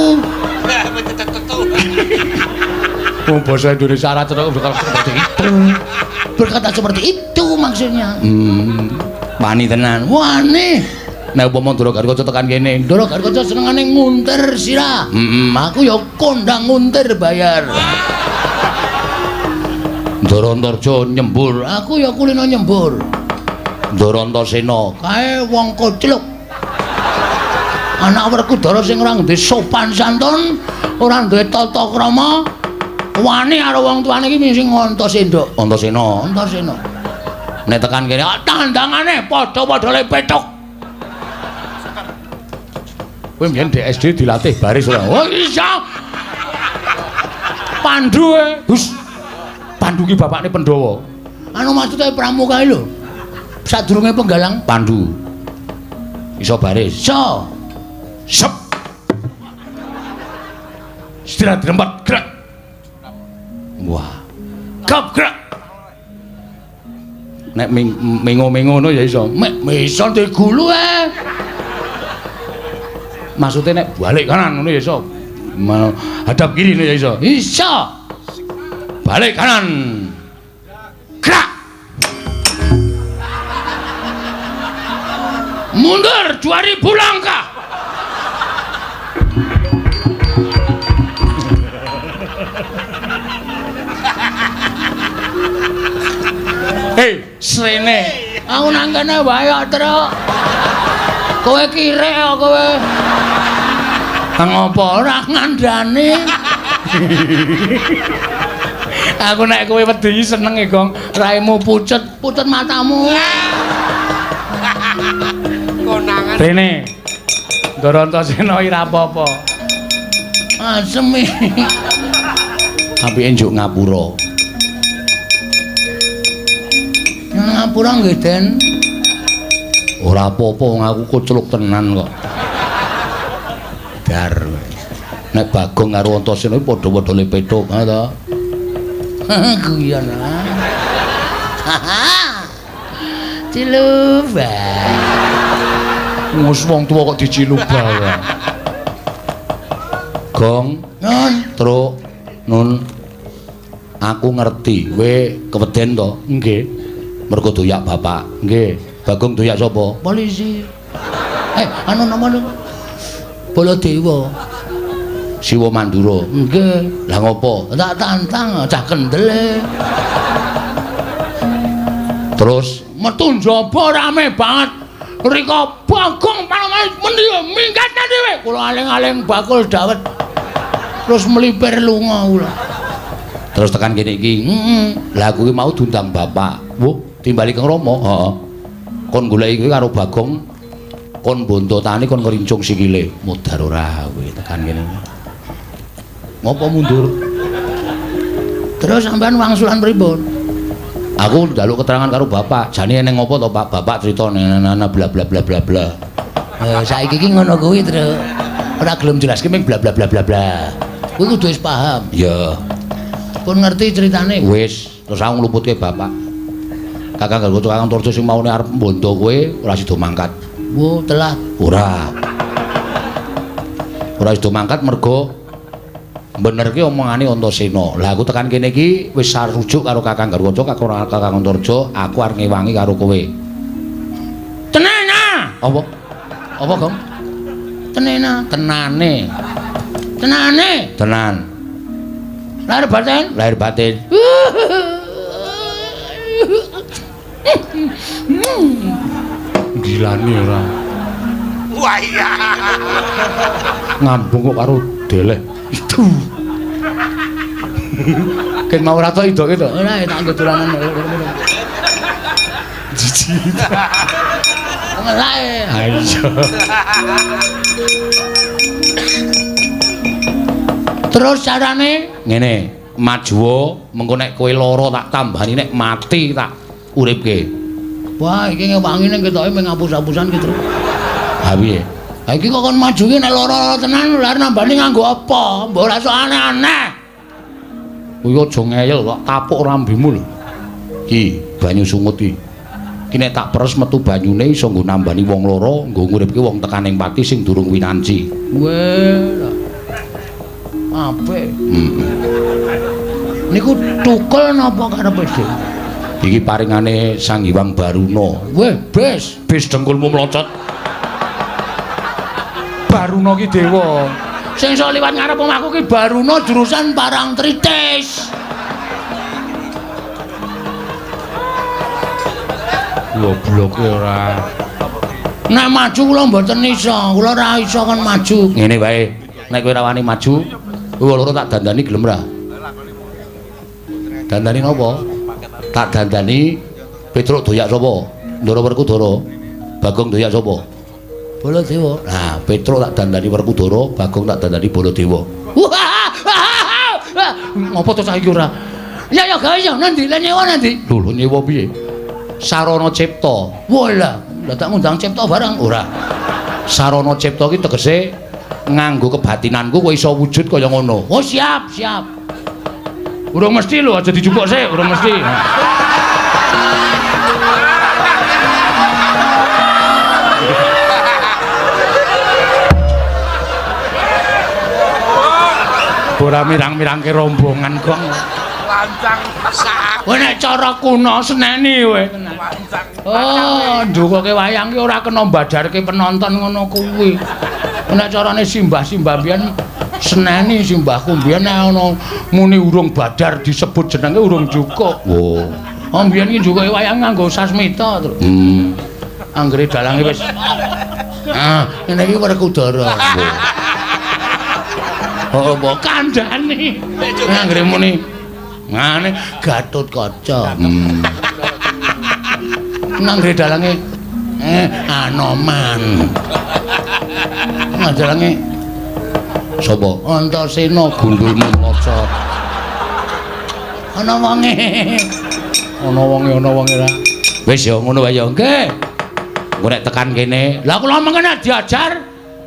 Wong basa Indonesia ora cetha berkata seperti itu. Berkata seperti itu maksudnya. Wani tenan. Wani. Nek upama Ndara Gatotkaca tekan kene, Ndara Gatotkaca senengane nguntir sirah. Aku ya kondang nguntir bayar. Ndara Antarja nyembur, aku ya kulino nyembur. Ndara Antasena, kae wong kocluk. Anak Werkudara sing ora duwe sopan santun, ora duwe tata krama, wani karo wong tuane iki sing Antasena. Antasena, Antasena. Nek tekan kene, tandangane padha-padha le pethuk. Kowe mbiyen di SD dilatih baris ora? Oh iya. Pandu e. Hus. Pandu ki bapakne Pandhawa. Anu maksude pramuka lho. Sadurunge penggalang Pandu. Iso baris. Iso. Sep. Istirahat dirempat gerak. Wah. Gap gerak. Nek mengo-mengo ngono ya iso. Mek iso digulu e. Maksudnya nek balik kanan ngono ya iso. Hadap kiri ngono ya iso. Iso. Balik kanan. Gerak. Mundur 2000 langkah. Hei, srene. Aku nang kene wae kok, Truk. Kowe kirek kok kowe. Ngopo ora ngandani? Aku nek kowe wedi seneng e, Gong. Raimu pucet, pucet matamu. Konangan. Rene. Ndara Antasena ora apa-apa. Asem iki. Apike njuk ngapura. Ngapura nggih, Den. Ora apa-apa wong aku kocluk tenan kok. Dar. Nek Bagong karo Antasena padha-padha le pethuk, ha to. Guyon. Ciluba. Ngus wong tuwa kok diciluba ya. Gong, Nun, Truk, Nun. Aku ngerti, kowe keweden to? Nggih. Mergo doyak bapak. Nggih. Bagong doyak sapa? Polisi. Anu nama niku? Baladewa. Siwa Mandura. Nggih. Lah ngopo? Tak tantang cah kendele. Terus metu njaba rame banget. Rika Bagong panomane mendi minggat dhewe. Kula aling-aling bakul dawet. Terus mlipir lunga kula. Terus tekan kene iki. Heeh. Lah aku ki mau diundang bapak. Wuh, timbali Kang Rama. Heeh. Kon goleki kowe karo Bagong kon bontotane kon ngrincung sikile. Mudhar ora kowe tekan kene. Ngopo mundur? Terus sampean wangsulan pripun? Aku njaluk keterangan karo bapak. Jane eneng ngopo to, Pak? Bapak crita nana bla bla bla bla bla. Saiki iki ngono kuwi, Truk. Ora gelem jelaske ming bla bla bla bla bla. Kuwi kudu wis paham. Iya. Pun ngerti ceritane. Wis, terus aku ngluputke bapak. Kakang Garwa Kakang Antarja sing maune arep mbondo kowe ora sida mangkat. Wo, telat. Ora. Ora sida mangkat mergo benerke omongane Antasena. Lah aku tekan kene iki wis sarujuk karo Kakang Garwaca, Kakang Antarja, aku arep ngewangi karo kowe. Tenena. Apa? Apa, Gong? Tenena. Tenane. Tenane. Tenan. Lahir batin. Lahir batin. Gilani ora. Wah iya. Ngambung kok karo deleh. Itu. Ken mau ora tok idoke to. Ora tak nggo dolanan. Jijik. Ngelake. Ha iya. Terus carane ngene, majuwa mengko nek kowe lara tak tambani, nek mati tak uripke. Wah, iki ngewangi ning ketoke mung ngapus-apusan ki, Truk. Ha piye? Ha iki kok kon maju ki nek lara tenan lha nambani nganggo apa? Mbok ora sok aneh-aneh. Kuwi aja ngeyel kok tapuk rambimu lho. Ki banyu sungut iki. Ki nek tak peres metu banyune iso nggo nambani wong lara, nggo nguripke wong tekaning pati sing durung winanci. Weh. Apik. Heeh. Niku tukul napa karepe dhewe? Iki paringane Sang Hyang Baruna. Weh, bes, bes dengkulmu mlocot. Baruna ki dewa. Sing iso liwat ngarep omahku ki Baruna jurusan Parangtritis. Gobloke ora. Nek maju kula mboten iso, kula ora iso kon maju. Ngene wae, nek kowe ora wani maju, kowe loro tak dandani gelem ra? Dandani napa? Tak dandani Petruk doyak sapa? Ndara Werkudara. Bagong doyak sapa? Baladewa. Nah, Petruk tak dandani Werkudara, Bagong tak dandani Baladewa. Ngopo to saiki ora? Ya ya gawe ya nandi, le nyewa nandi. Lho lho nyewa piye? Sarana Cipta. Walah, lha tak ngundang Cipta barang ora. Sarana Cipta ki tegese nganggo kebatinanku kowe iso wujud kaya ngono. Oh siap, siap. Urung mesti lho, aja dijupuk sik, urung mesti. Ora mirang-mirangke rombongan gong. Lancang sak. Kowe nek cara kuno seneni kowe. Lancang. Oh, ndukoke wayang ki ora kena mbadarke penonton ngono kuwi. Nek carane simbah-simbah biyen seneni simbahku biyen nek ana muni urung badar disebut jenenge urung cukup. Oh. Oh biyen ki njukoke wayang nganggo sasmita to. Anggere dalange wis. Ah, ngene iki Werkudara. Oh, mbok kandhane. Anggere muni ngene Gatotkaca. Nanggere dalange Anoman. Dalange sapa? Antasena gundulmu mlocot. Ana wonge. Ana wonge, ana wonge ra. Wis ya ngono wae ya. Nggih. Engko nek tekan kene, lah kula mengene diajar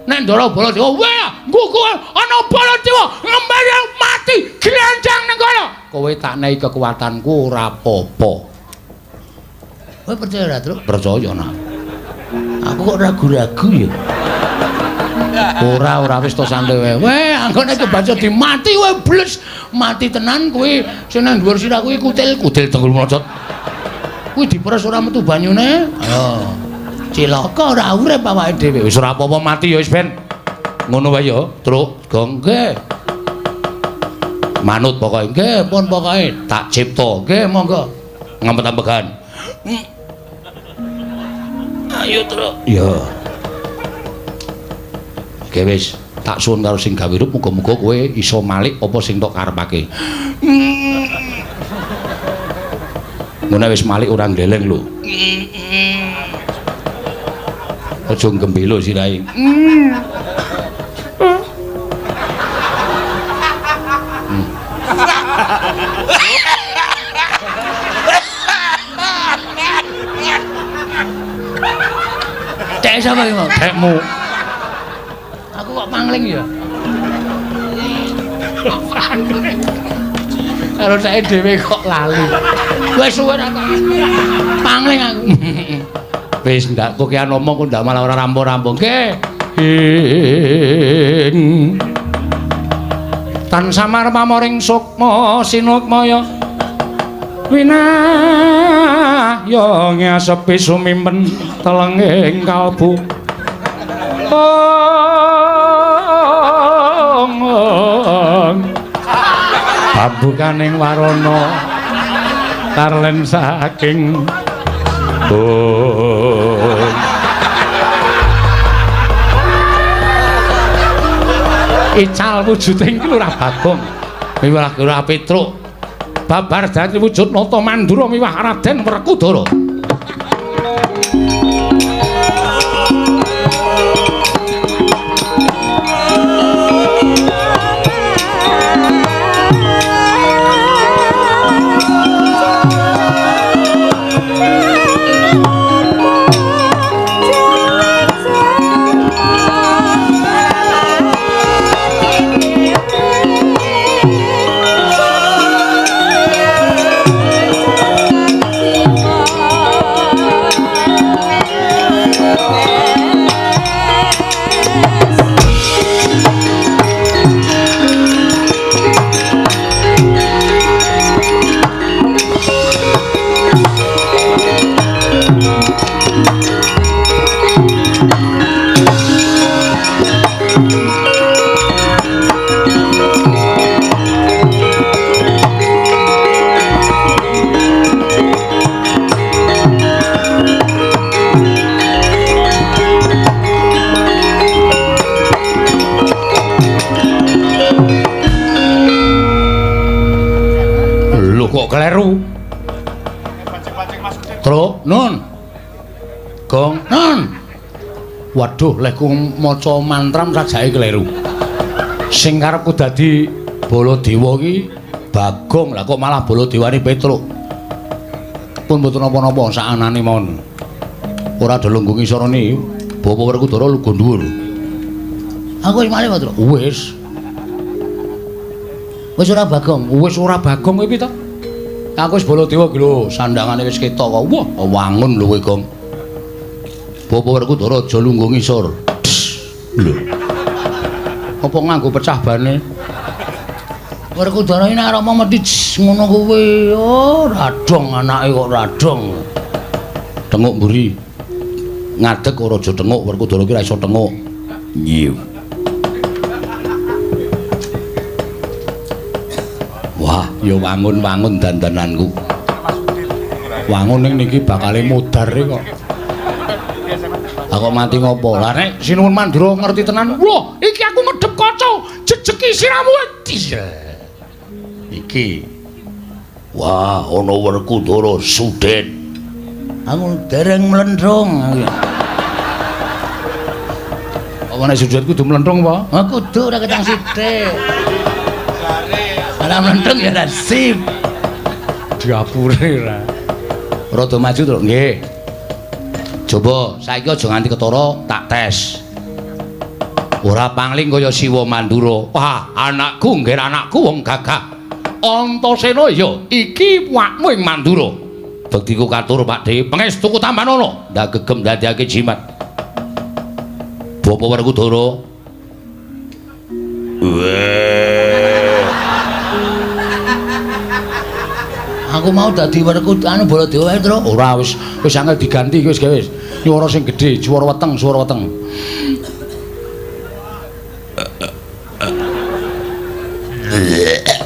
nek Ndara Baladewa, weh, nggugu ana Baladewa ngembali mati glenjang nang kono. Kowe tak nehi kekuatanku ora apa-apa. Kowe percaya ora, Truk? Percaya nak. Aku kok ragu-ragu ya. Ora, ora wis to santai wae. Weh, anggone kebaca dimati kowe bles, mati tenan kowe sing nang dhuwur sirah kuwi kutil-kutil dengkul mlocot. Kuwi diperes ora metu banyune. Ayo. Cilaka ora urip awake dhewe. Wis ora apa-apa mati ya wis ben. Ngono wae ya, Truk. Gong nggih. Manut pokoke. Nggih, pun pokoke tak cipta. Nggih, monggo. Ngempet-ambegan. Ayo, Truk. Ya. Oke wis, tak suwun karo sing gawe rup muga-muga kowe iso malik apa sing tok karepake. Ngono wis malik ora ngleleng lho. Aja gembelo sirahe. Dek sapa iki mau? Dekmu. Aku kok pangling ya? Pangling. Karo dheke dhewe kok lali. Wis suwe ra pangling aku. Wis ndak kokean omong kok ndak malah ora rampung-rampung. Nggih. Tan samar pamoring sukma sinukmaya winahya ngasepi sumimpen telenging kalbu. Ong. Pambukaning warana Tarlen saking bun. Ical wujuding Lurah Bagong miwah Lurah Petruk babar dadi wujud Nata Mandura miwah Raden Werkudara. Kok kleru? Truk nun. Gong nun. Waduh, lehku maca mantram sajake kleru. Sing karepku dadi Baladewa iki Bagong, lah kok malah Baladewane Petruk. Pun mboten napa-napa sakanane mawon. Ora ada lungguh ngisorone, Bapak Werkudara lungguh dhuwur. Aku wis malih, Truk. Wis. Wis ora Bagong, wis ora Bagong kowe piye to? Aku wis Baladewa iki lho, sandangane wis ketok kok. Wah, wangun lho kowe, Gong. Bapak Werkudara aja lungguh ngisor. Lho. Apa nganggo pecah bane? Werkudara iki nek arep mesti ngono kuwi. Oh, radong anake kok radong. Tenguk mburi. Ngadeg ora aja tenguk, Werkudara iki ora iso tenguk. Nyiw. Wah, ya wangun-wangun dandananku. Wangun ning niki bakale modar kok. Aku mati ngopo? Lah nek Sinuwun Mandura ngerti tenan. Wah, iki aku ngedep kaca, jejeki siramu. Iki. Wah, ana Werkudara Suden. Aku dereng mlenthung. Apa nek Suden kudu mlenthung apa? Ha kudu ora ketang sithik. Ora mlenthung ya nasib. Diapure ra. Rada maju to, nggih. Coba saiki aja nganti ketara tak tes. Ora pangling kaya Siwa Mandura. Wah, anakku nggih anakku wong gagah. Antasena ya iki wakmu ing Mandura. Bektiku katur Pakdhe, pangestuku tampanana. Ndak gegem ndadekake jimat. Bapak Werkudara. Weh. Aku mau dadi Werkudara anu Baladewa wae, Truk. Ora wis wis angel diganti wis gawe wis. Nyuwara sing gedhe, swara weteng, swara weteng.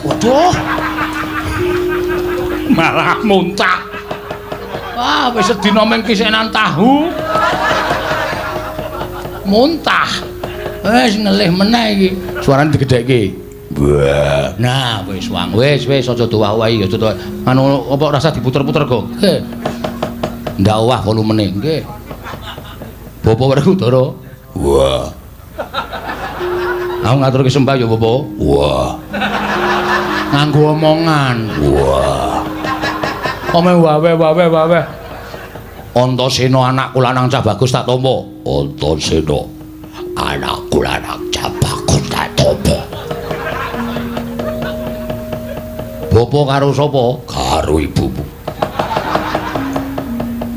Waduh. Malah muntah. Wah, wis sedina mung kisenan tahu. Muntah. Wis ngelih meneh iki. Suarane digedhekke. Wah. Nah, wis wang. Wis wis aja dowah-owahi, aja dowah. Anu apa rasa diputer-puter kok. Nggih. Ndak owah volumene. Nggih. Bapak Werkudara. Wah. Aku ngaturke sembah ya, Bapak. Wah. Nganggo omongan. Wah. Omeh wawe wawe wawe. Antasena anakku lanang cah bagus tak tampa. Antasena anakku lanang cah bagus tak tampa. Bapak karo sapa? Karo ibumu.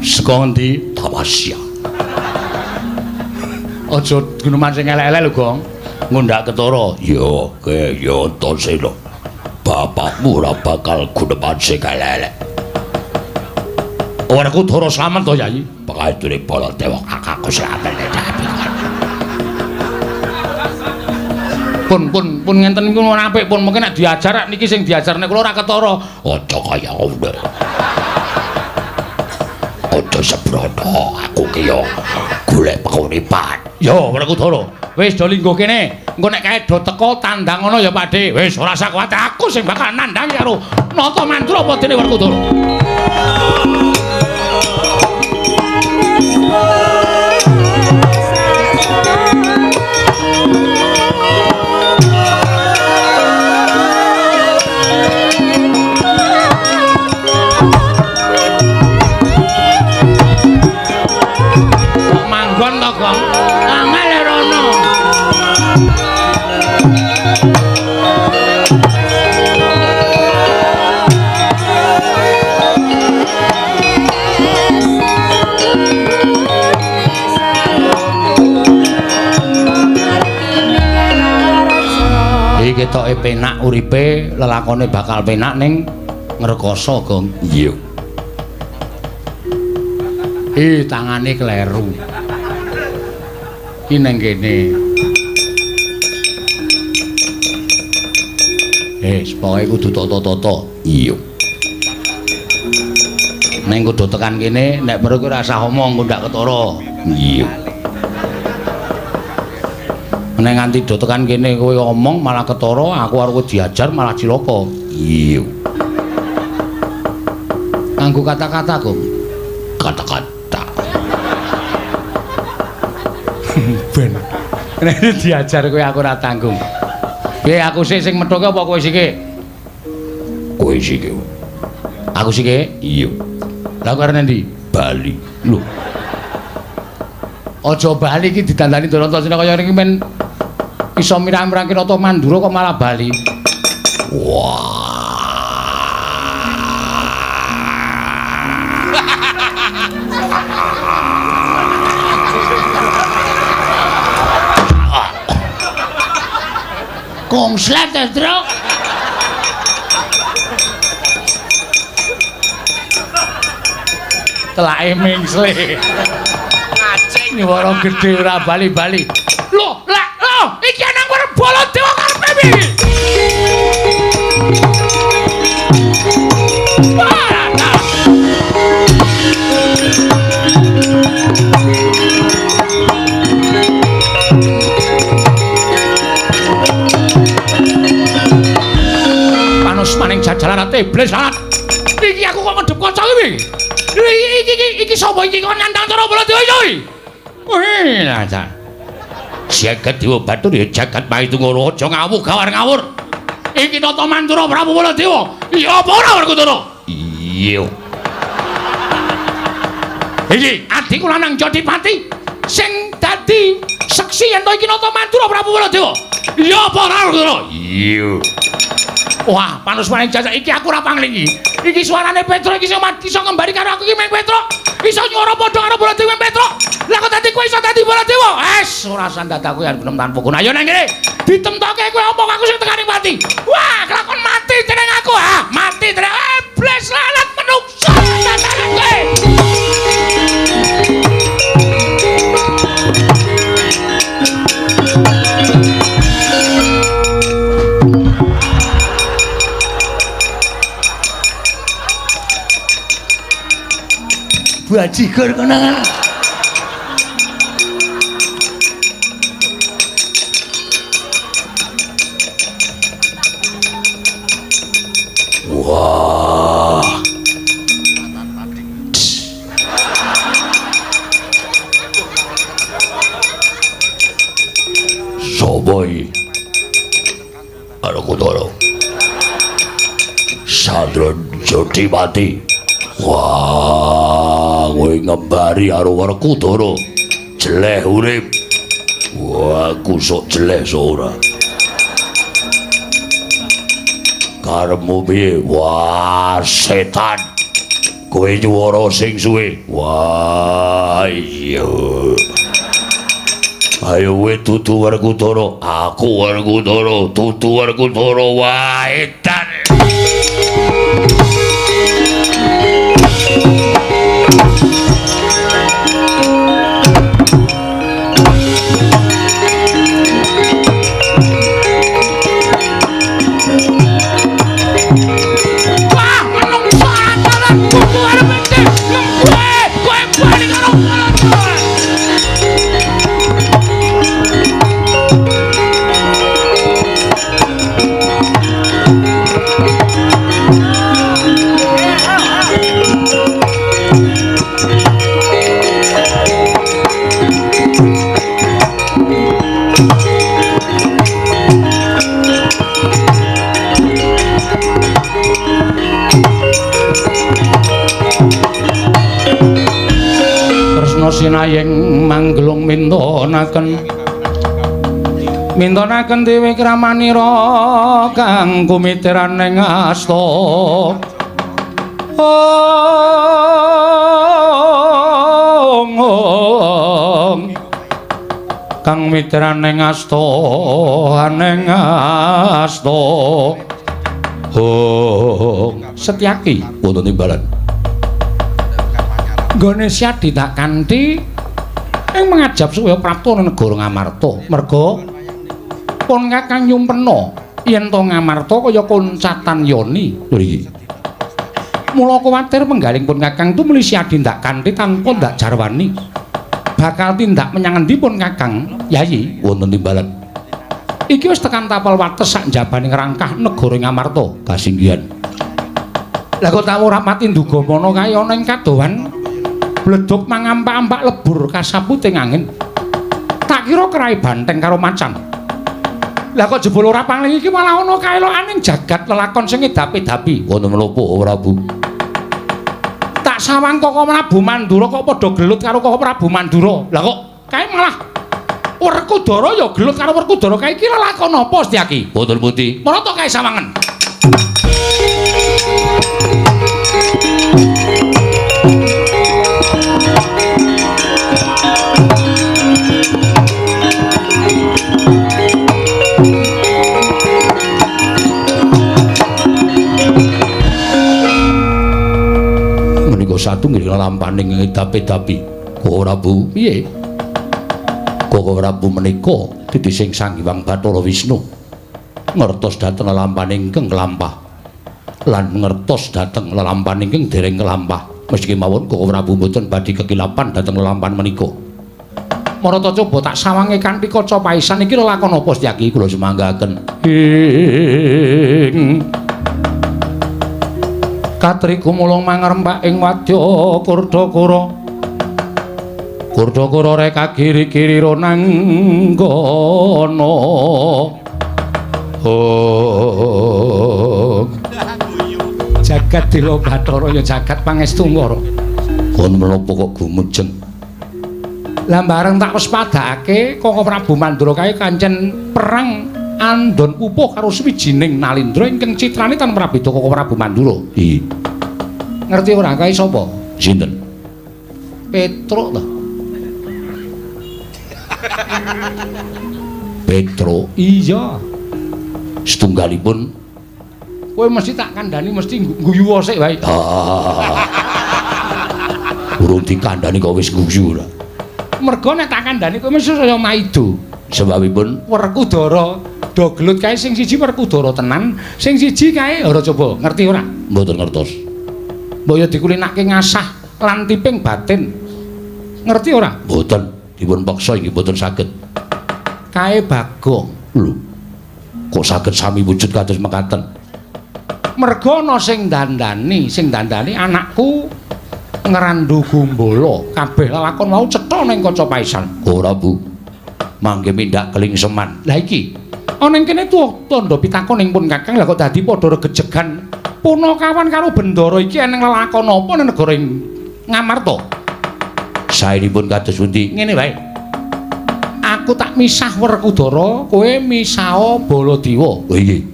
Saka ngendi? Tamasya. Aja guneman sing elek-elek lho, Gong. Ngundak ketara. Ya, ke ya Antasena. Bapakmu ora bakal guneman sing elek-elek. Werkudara slamet to, Yayi? Pangature Baladewa kakakku slamet. Pun pun pun ngenten niku ora apik pun mungkin nek diajar niki sing diajar nek kula ora ketara. Aja kaya ngono. Aja sembrono, aku ki yo golek penguripan. Yo Werkudara, wis do lingguh kene. Engko nek kae do teko tandang ngono ya Pakde. Wis ora usah kuwatir, aku sing bakal nandhangi karo Nata Mandura apa dene Werkudara. Kok manggon to, Gong? Angel rono. Iki ketoke penak uripe, lelakone bakal penak ning ngrekoso, Gong. Iya. Tangane kleru. Iki nang kene. Pokoke kudu tata-tata. Iya. Neng kudu tekan kene, nek perlu kowe ora usah omong, engko ndak ketara. Iya. Nek nganti do tekan kene kowe omong malah ketara, aku arep diajar malah cilaka. Iya. Nganggo kata-kata, Gong. Kata-kata. Ben. Nek diajar kowe aku ora tanggung. Piye aku sik sing methuke apa kowe sike? Kowe sike. Aku sike? Iya. Lah kowe arep endi? Bali. Lho. Aja bali iki didandani Antasena kaya ngene iki men iso mirang-mirangke Nata Mandura kok malah bali. Wah. Kongslet, Truk. Telake mingsle. Ngacing nyuwara gedhe ora bali-bali. Lho, lah, lho, iki ana Baladewa karepe piye? Panus maning jajalan ate iblis lalat. Iki aku kok ngedep kaca iki. Iki sapa iki kok nantang cara Baladewa iki? Wih, lah. Jagat Dewa Batur ya jagat Maitungara aja ngawuh gawar ngawur. Iki Nata Mandura Prabu Baladewa. Iya apa ora Werkudara? Iya. Iki adikku lanang Jodipati sing dadi seksi yen to iki Nata Mandura Prabu Baladewa. Iya apa ora Werkudara? Iya. Wah, panus maning jajak iki aku ora panglingi. Iki suarane Petruk iki sing iso ngembari karo aku iki meng Petruk. Iso nyuwara padha karo Baladewa meng Petruk. Lah kok dadi kowe iso dadi Baladewa? Es, ora sandadaku yen genem tanpa guna. Ayo nang kene. Ditemtoke kowe omong aku sing tekani pati. Wah, kelakon mati jeneng aku, ha. Mati jeneng iblis lalat menungso dandane kowe. Bajigur konangan. Wah. Sopo iki? Werkudara. Sandra Jodipati. Wah, kowe ngembari karo Werkudara. Jeleh urip. Wah, aku sok jeleh sok ora. Karepmu piye? Wah, setan. Kowe nyuwara sing suwe. Wah, iya. Ayo kowe dudu Werkudara. Aku Werkudara, dudu Werkudara. Wah, edan. Wah, menungso antaran kuku arep endi? Kowe Kresna sinayeng manggelung mintonaken mintonaken dewi kramanira kang kumitiran ing asta. Ong kang mitiran ing asta ning asta. Ong Setyaki wonten timbalan. Nggone Syadi tak kanthi ing mangajab supaya prapta negara Ngamarta. Merga pun Kakang nyumpena yen to Ngamarta kaya koncatan yoni. Lho iki. Mula kuwatir penggaling pun Kakang tumuli Syadi ndak kanthi tanpa ndak jarwani. Bakal tindak menyang endi pun Kakang? Yayi wonten timbalan. Iki wis tekan tapel wates sak njabaning rangkah negara Ngamarta. Kasinggihan. Lah kok tak ora pati nduga mono kae ana ing kadohan bledug mangampak-ampak lebur kasaputing angin. Tak kira kerai banteng karo macan. Lah kok jebul ora pangling iki malah ana kaelokaning jagat lelakon sing edapi-dapi. Wonten menapa Prabu? Tak sawang Koko Prabu Mandura kok padha gelut karo Koko Prabu Mandura. Lah kok kae malah Werkudara ya gelut karo Werkudara kae iki lelakon apa Setyaki? Wonten pundi? Marata kae sawangen. Menika satunggiling lelampaning edapi-dapi. Koko Prabu, piye? Koko Prabu menika titising Sang Hyang Bathara Wisnu ngertos dhateng lelampaning ingkang kelampah lan ngertos dhateng lelampahan ingkang dereng kelampah. Meski mawon Koko Prabu mboten badhe kekilapan dhateng lelampahan menika. Marata coba tak sawange kanthi kaca paisan iki lelakon apa Setyaki kula sumanggaken. Ing katri gumulung mangrempak ing wadya Kurdakara. Kurdakara reka kiri-kiri ronanggana. Oh. Jagat Dila Bathara ya jagat pangestungkara. Kon menapa kok gumujeng? Lah bareng tak wespadakake Koko Prabu Mandura kae kancen perang andon pupuh karo swijining Nalindra ingkang citrane tan prabeda Koko Prabu Mandura. Iya. Ngerti ora kae sapa? Sinten? Petruk to. Petruk? Iya. Setunggalipun kowe mesti tak kandhani mesti guyu sik wae. Urung dikandhani kok wis guyu ora. Mergo nek tak kandhani kowe mesti saya maido. Sebabipun Werkudara do gelut kae sing siji Werkudara tenan, sing siji kae ora coba ngerti ora? Mboten ngertos. Mbok ya dikulinake ngasah lan tiping batin. Ngerti ora? Mboten, dipun peksa inggih mboten saged. Kae Bagong. Lho. Kok saged sami wujud kados mekaten? Merga ana sing dandani anakku Ngrandu Gumbala. Kabeh lelakon mau cetha ning kaca paisan. Ora, Bu. Mangke mindak kelingseman. Lah iki ana ing kene tuwa tandha pitakon ing pun Kakang, lah kok dadi padha regejegan punakawan karo Bendara iki eneng lelakon apa ning negara Ngamarta? Saenipun kados pundi? Ngene wae. Aku tak misah Werkudara, kowe misah Baladewa. Oh iya.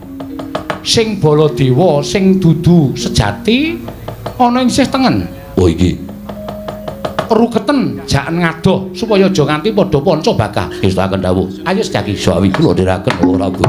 Sing Baladewa sing dudu sejati ana ing sisih tengen. Oh iki. Ruketen jaken ngadoh supaya aja nganti padha panca bakah. Ngestakaken dawuh. Ayo Setyaki sawi kula dherekaken ora Bu.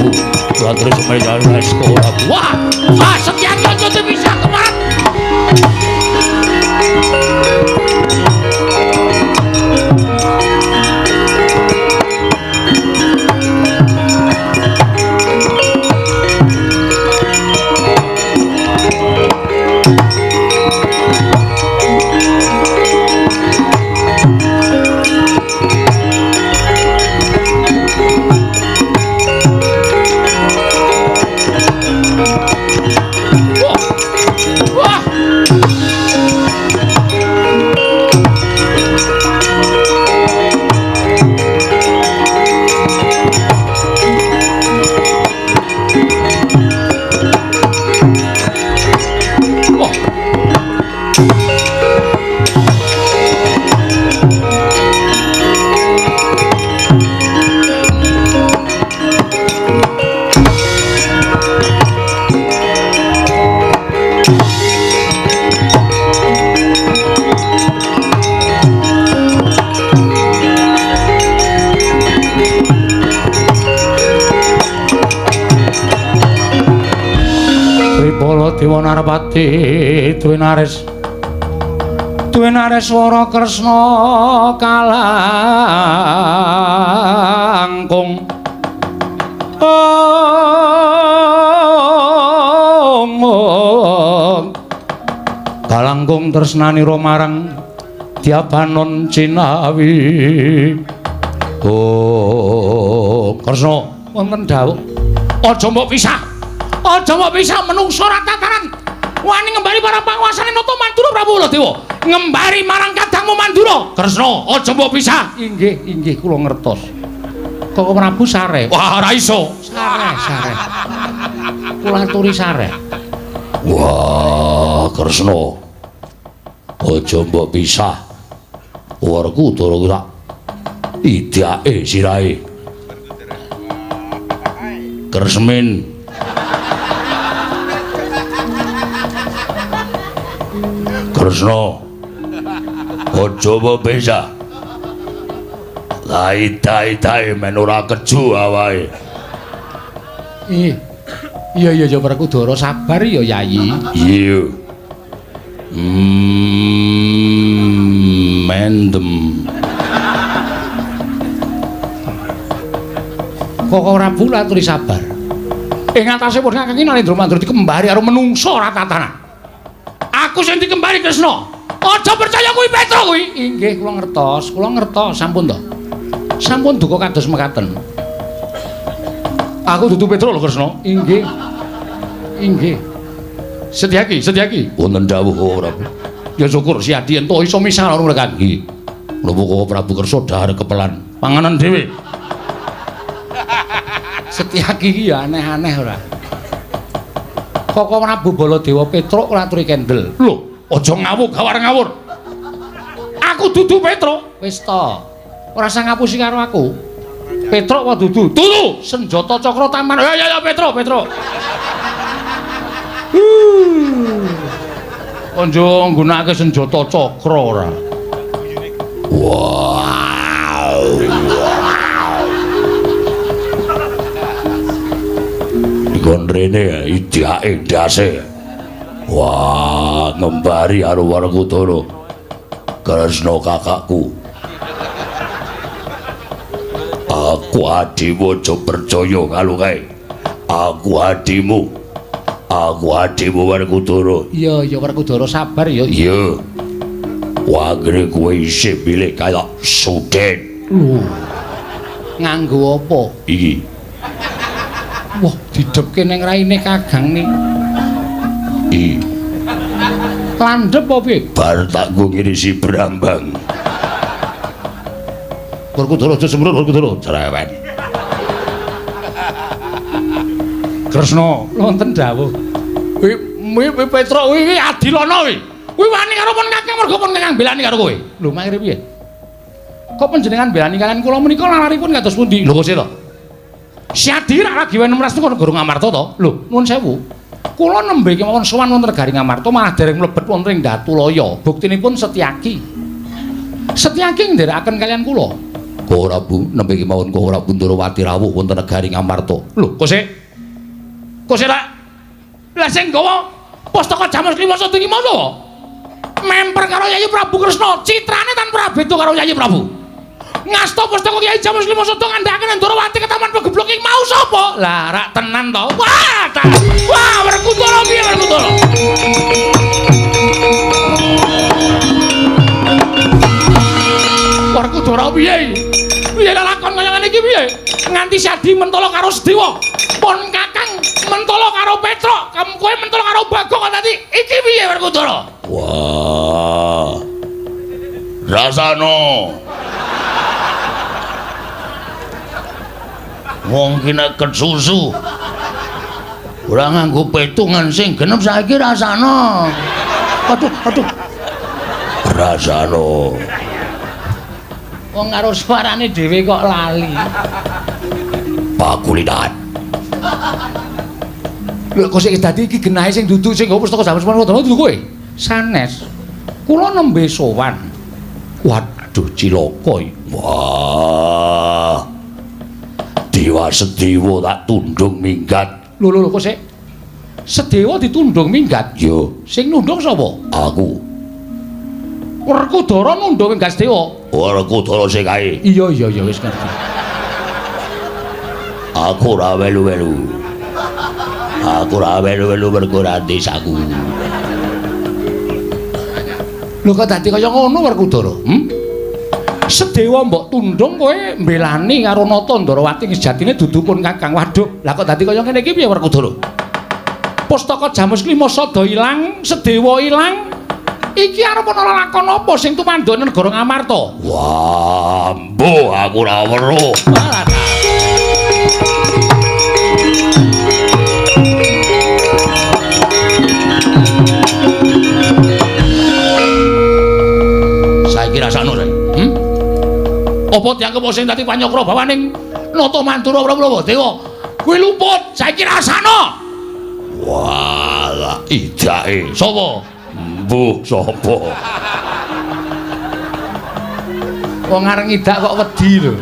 Prabu. Kula terus menyang Prabu. Wah, wah Setyaki aja dipisah kemarin. Dewa Narpati Dwinares Dwinares swara Kresna kalangkung ong kalangkung tresnanira marang Dyabanon Cinawi. Oh Kresna wonten dawuh aja mbok pisah. Aja mbok pisah menungso ora tataran. Wani ngembari para panguasane Nata Mandura Prabu Baladewa. Ngembari marang kadangmu Mandura. Kresna, aja mbok pisah. Inggih, inggih kula ngertos. Kok Prabu sare? Wah, ora iso. Sare, sare. Kula aturi sare. Wah, Kresna. Aja mbok pisah. Werkudara ku tak idake sirahe. Kresmin. Kresna aja mbok pisah. Lai-tai-tai men ora keju awake. Iya. Iya iya ya Werkudara sabar ya Yayi. Iya. Mendem. Kok ora aturi sabar. Ing atase pun kakang Narendra Mandura dikembari karo menungso ora tatanan. Aku sing dikembari Kresna. Aja percaya kuwi Petro kuwi. Inggih kula ngertos, kula ngertos sampun to. Sampun duka kados mekaten. Aku dudu Petro lho Kresna. Inggih. Inggih. Setyaki, Setyaki. Wonten dawuh Prabu. Ya syukur si Adi entuk iso misah karo mereka. Nggih. Napa kok Prabu Kersa dhahar kepelan panganan dhewe. Setyaki iki ya aneh-aneh ora. Koko Prabu Baladewa Petruk ora aturi kendel. Lho, aja ngawur gawar ngawur. Aku dudu Petruk. Wis to. Ora usah ngapusi karo aku. Petruk apa dudu? Dudu. Senjata cakra taman. Ya ya ya Petruk, Petruk. Aja nggunakake senjata cakra ora. Wow. Kon rene idake ndase. Wah, ngembari karo Werkudara. Kresna kakakku. Aku adimu aja percaya karo kae. Aku adimu. Aku adimu Werkudara. Iya, iya Werkudara sabar ya. Iya. Wagre kowe isih milih kaya Suden. Lho. Nganggo apa? Iki. Wah, didhepke ning raine Kakang ning. Iki. Landhep apa piye? Bar tak nggo ngirisi brambang. Werkudara aja semrut Werkudara cerewet. Kresna wonten dawuh. Kuwi kuwi Petruk kuwi Adilana kuwi. Kuwi wani karo pun Kakang mergo pun Kakang belani karo kowe. Lho, mangkire piye? Kok panjenengan belani kalian kula menika lalaripun kados pundi? Lho kok to? Si Adi rak lagi 16 niku negara Ngamarta to? Lho, nuwun sewu. Kula nembe kemawon sowan wonten negari Ngamarta malah dereng mlebet wonten ing Datulaya. Buktinipun Setyaki. Setyaki nderekaken kalian kula. Prabu nembe kemawon Koko Prabu Ndorowati rawuh wonten negari Ngamarta. Lho, kok sik? Kok sik lah sing gawa pustaka Jamus Klima Sada iki mau sapa? Memper karo Yayi Prabu Kresna, citrane tanpa beda karo Yayi Prabu. Ngasta pustaka Kyai Jamus Klima Sada ngandhakake Ndorowati ketaman pegeblok iki mau sapa? Lah rak tenan to. Wah, ta. Wah, Werkudara piye Werkudara? Werkudara piye iki? Piye lakon kaya ngene iki piye? Nganti Sadi mentolo karo Sedewa. Pon Kakang mentolo karo Petruk, kowe mentolo karo Bagong kok dadi iki piye Werkudara? Wah. Rasano. Wong ki nek kesusu ora nganggo petungan sing genep saiki rasano. Aduh, aduh. Rasano. Wong karo suarane dhewe kok lali. Pakulitan. Lho kok sik dadi iki genahe sing duduk sing nggawa pustaka Jamus Klima Sada dudu kowe? Sanes. Kula nembe sowan. Waduh cilaka iki. Wah. Dewa Sedewa tak tundung minggat. Lho lho lho kok sik. Sedewa ditundung minggat? Yo. Sing nundung sapa? Aku. Werkudara nundung minggat Sedewa. Werkudara sing kae. Iya iya iya wis ngerti. Aku ora welu-welu. Aku ora welu-welu mergo ora desaku. Lho kok dadi kaya ngono Werkudara? Sedewa mbok tundung kowe mbelani karo Nata Ndorowati sejatine dudu pun Kakang. Waduh, lah kok dadi kaya ngene iki piye Werkudara? Pustaka Jamus Klima Sada ilang, Sedewa ilang. Iki arep ana lakon apa sing tumandhane negara Ngamarta? Wah, mbuh aku ora weruh. Saiki rasane saiki. Apa dianggep sing dadi panyokra bawaning Nata Mandura Prabu Dewa? Kuwi luput, saiki rasane. Walah, idake. Sapa? Mbuh sapa? Wong areng idak kok wedi lho.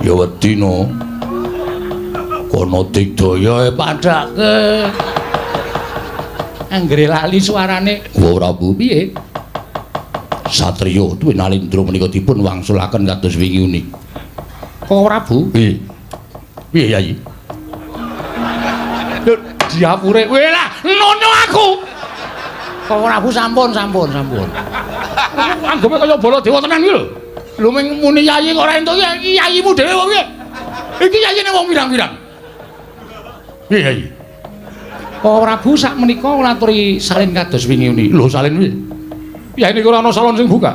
Ya wedi no. Kono digdaya padake. Anggere lali suarane. Wa Prabu piye? Satriya Dwinalindra menika dipun wangsulaken kados wingi uni. Kok Prabu? Piye? Piye Yayi? Lho diapure kowe lah nono aku. Kok Prabu sampun sampun sampun. Anggepe kaya Baladewa tenan iki lho. Lho ming muni yayi kok ora entuk iki yayimu dhewe kok piye? Iki yayine wong pirang-pirang. Piye Yayi? Kok Prabu sak menika nglaturi salin kados wingi uni. Lho salin piye? Ya ini ora ana salon sing buka.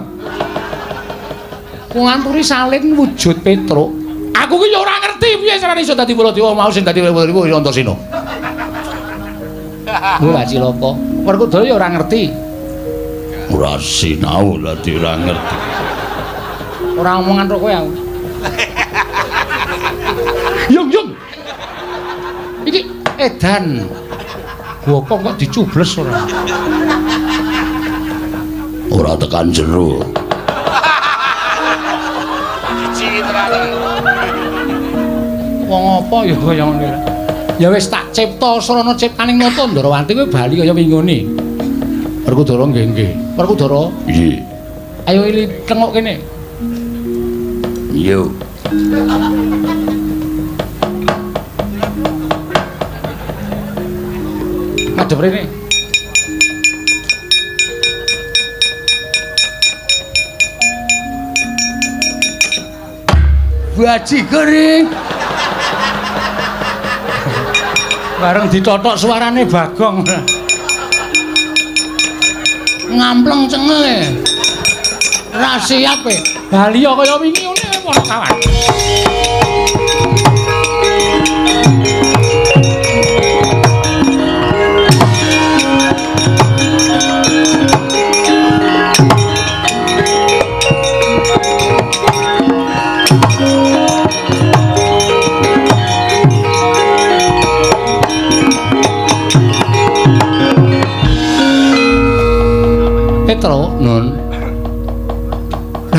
Nganturi salin wujud Petruk. Aku ki ya ora ngerti piye carane iso dadi Baladewa mau sing dadi Baladewa ya Antasena. Lho cilaka. Werkudara ya ora ngerti. Ora sinau dadi ora ngerti. Ora omongan karo kowe aku. Yung yung. Iki edan. Gopong kok dicubles ora. Ora tekan jero. Wong apa ya kaya ngene. Ya wis tak cipta srana ciptaning Nata Ndorowati kowe bali kaya wingone. Werkudara nggih nggih. Werkudara? Nggih. Ayo ili tengok kene. Yo. Madhep rene. Baji kering. Bareng ditotok suarane Bagong. Ngampleng cengele. Ra siap e. Bali kaya wingi ngene para kawan. Petro, Nun.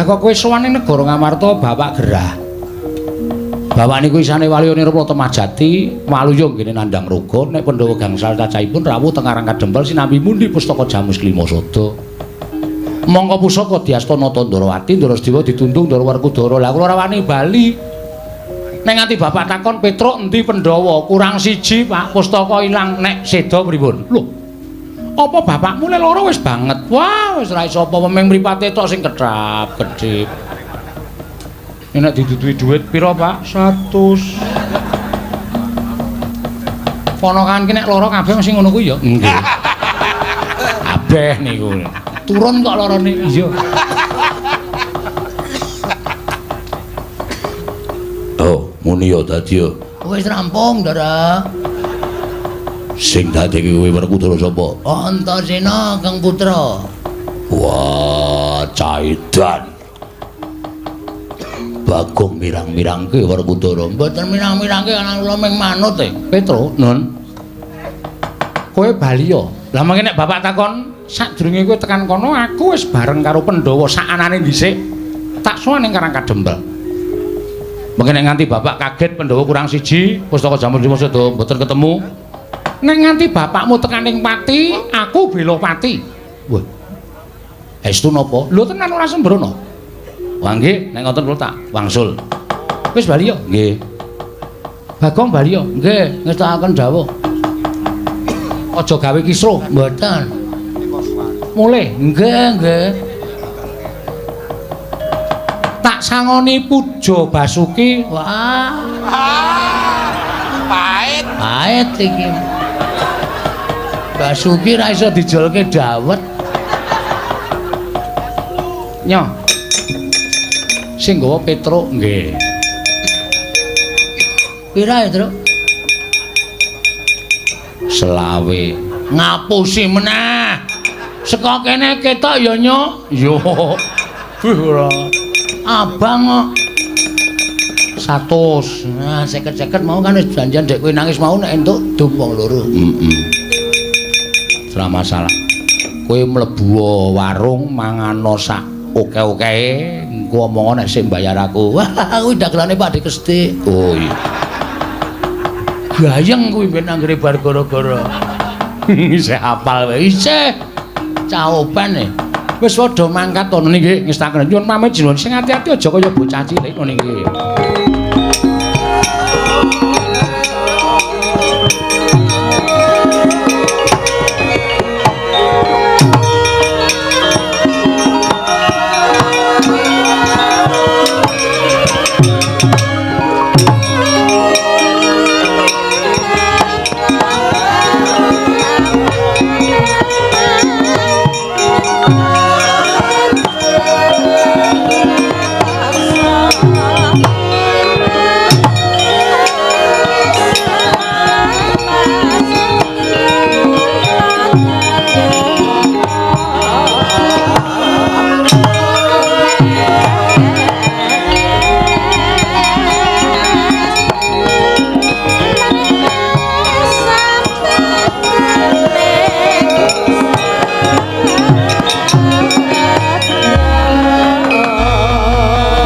Lah kok kowe sowan ning negara Ngamarta bapak gerah. Bapak niku isane Waluya Nirpala Temajati, Waluya nggene nandhang raga, nek Pandhawa gangsal cacahipun rawuh teng Karang Kadempel sinambi mundi pustaka Jamus Klima Sada. Mongko pusaka diasta Nata Ndarawati, Ndara Sedewa ditundung Ndara Werkudara. Lah kula ora wani bali. Nek nganti bapak takon Petruk endi Pandhawa, kurang siji Pak, pustaka ilang nek seda pripun? Lho. Apa bapakmu le lara wis banget? Wah, wis ora iso apa ming mripate tok sing kethap, kedhip. Nek diduduhi dhuwit pira, Pak? 100. Ponakan ki nek lara kabeh mesti ngono kuwi ya. Nggih. Kabeh niku. Turun kok larane. Iya. Oh, muni ya dadi ya. Wis rampung, Ndara. Sing dadi kuwi Werkudara sapa? Antasena Kang Putra. Wah, caidan. Bagong mirang-mirangke Werkudara. Mboten mirang-mirangke ana kula ming manut e. Petro, Nun. Kowe bali ya. Lah mangke nek bapak takon sadurunge kowe tekan kono aku wis bareng karo Pandhawa sakanane dhisik. Tak sowan ning Karang Kadempel. Mangke nek nganti bapak kaget Pandhawa kurang siji, pustaka Jamus Lima Sada mboten ketemu. Nek nganti bapakmu tekan ning Pati, aku bela Pati. Wah. Estu napa? Lho tenan ora sembrono. Wah nggih, nek ngoten kula tak wangsul. Wis bali ya? Nggih. Bagong bali ya? Nggih, ngestakaken dawuh. Aja gawe kisruh. Mboten. Mulih. Nggih, nggih. Tak sangoni puja Basuki. Wah. Pahit. Pahit iki. Basuki ra iso dijolke dawet. Nyo. Sing nggawa Petruk nggih. Pira ya, Truk? Selawe. Ngapusi meneh. Saka kene ketok ya, Nyo. Yo. Wih ora. Abang kok 100. Nah, 50-50 mau kan wis janjian dek kowe nangis mau nek entuk dum wong loro. Heeh. Ora masalah. Kowe mlebu warung mangano sak oke-oke, engko omong nek sing bayar aku. Wah, kuwi dagelane Pak Dik Kestik. Oh iya. Gayeng kuwi ben anggere bar gara-gara. Isih hafal wae. Isih caopan e. Wis padha mangkat to nggih ngestaken. Nyuwun pamit jenengan sing ati-ati aja kaya bocah cilik ngono nggih.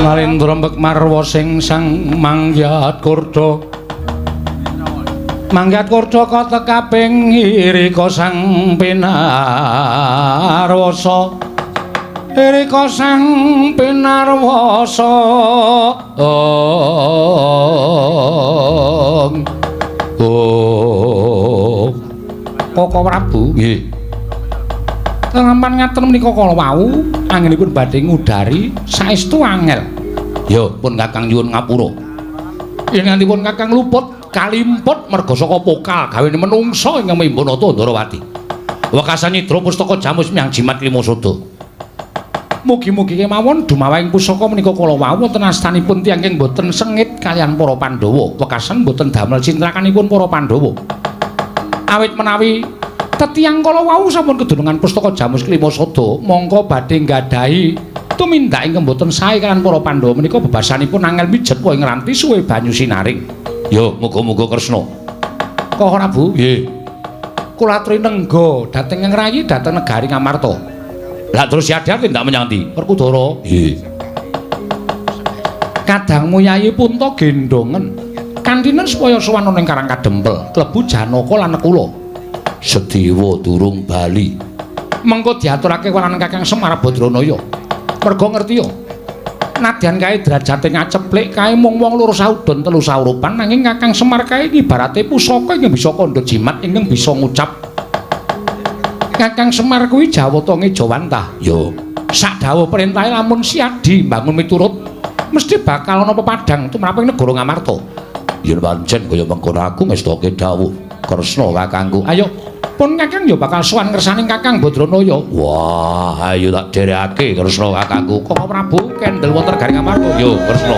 Nalendra Mbek Marwa sing sang mangyat kurda. Mangyat kurda katekaping irika sang pinarwasa. Irika sang pinarwasa. Ong. Oh. Koko Prabu nggih. Lampan ngaten menika kala wau anggenipun badhe ngudari saestu angel. Yo pun Kakang nyuwun ngapura. Yen nganti pun Kakang luput kalimput merga saka pokal gawene menungsa ingkang mimpun Nata Ndarawati. Wekasan nyidra pustaka Jamus miyang Jimat Lima Sada. Mugi-mugi kemawon dumawahing pusaka menika kala wau wonten astanipun tiyang ingkang boten sengit kaliyan para Pandhawa. Wekasan boten damel cintrakanipun para Pandhawa. Awit menawi tetiyang kala wau sampun kedunungan pustaka Jamus Klima Sada, mongko badhe nggadahi tumindak ingkang boten sae kaliyan para Pandhawa menika bebasanipun angel mijet wae ngranti suwe banyu sinaring. Yo muga-muga Kresna. Koko Prabu? Nggih. Kula aturi nengga dhateng Rayi dhateng negari Ngamarta. Lah terus siadar tindak menyang ndi? Werkudara. Nggih. Kadangmu Yayi Punta gendongen. Kantinen supaya sowan ning Karang Kadempel, klebu Janaka lan Nekula. Sedewa durung bali. Mengko diaturake waraning Kakang Semar Badranaya. Merga ngerti ya. Nadyan kae derajate ngaceplik kae mung wong loro saudon telu saurupan nanging Kakang Semar kae ibarate pusaka ingkang bisa kandha jimat ingkang bisa ngucap. Kakang Semar kuwi jawata ngejawantah. Yo, sak dawuh perintahe lamun siadi mbangun miturut mesti bakal ana pepadang tumraping negara Ngamarta. Yen pancen kaya mengkono aku ngestoke dawuh Kresna kakangku. Ayo, pun Kakang ya bakal sowan ngersaning Kakang Badranaya. Wah, ayo tak dherekake Kresna kakangku. Koko Prabu kendel wonten garing Ngamarta. Yo, Kresna.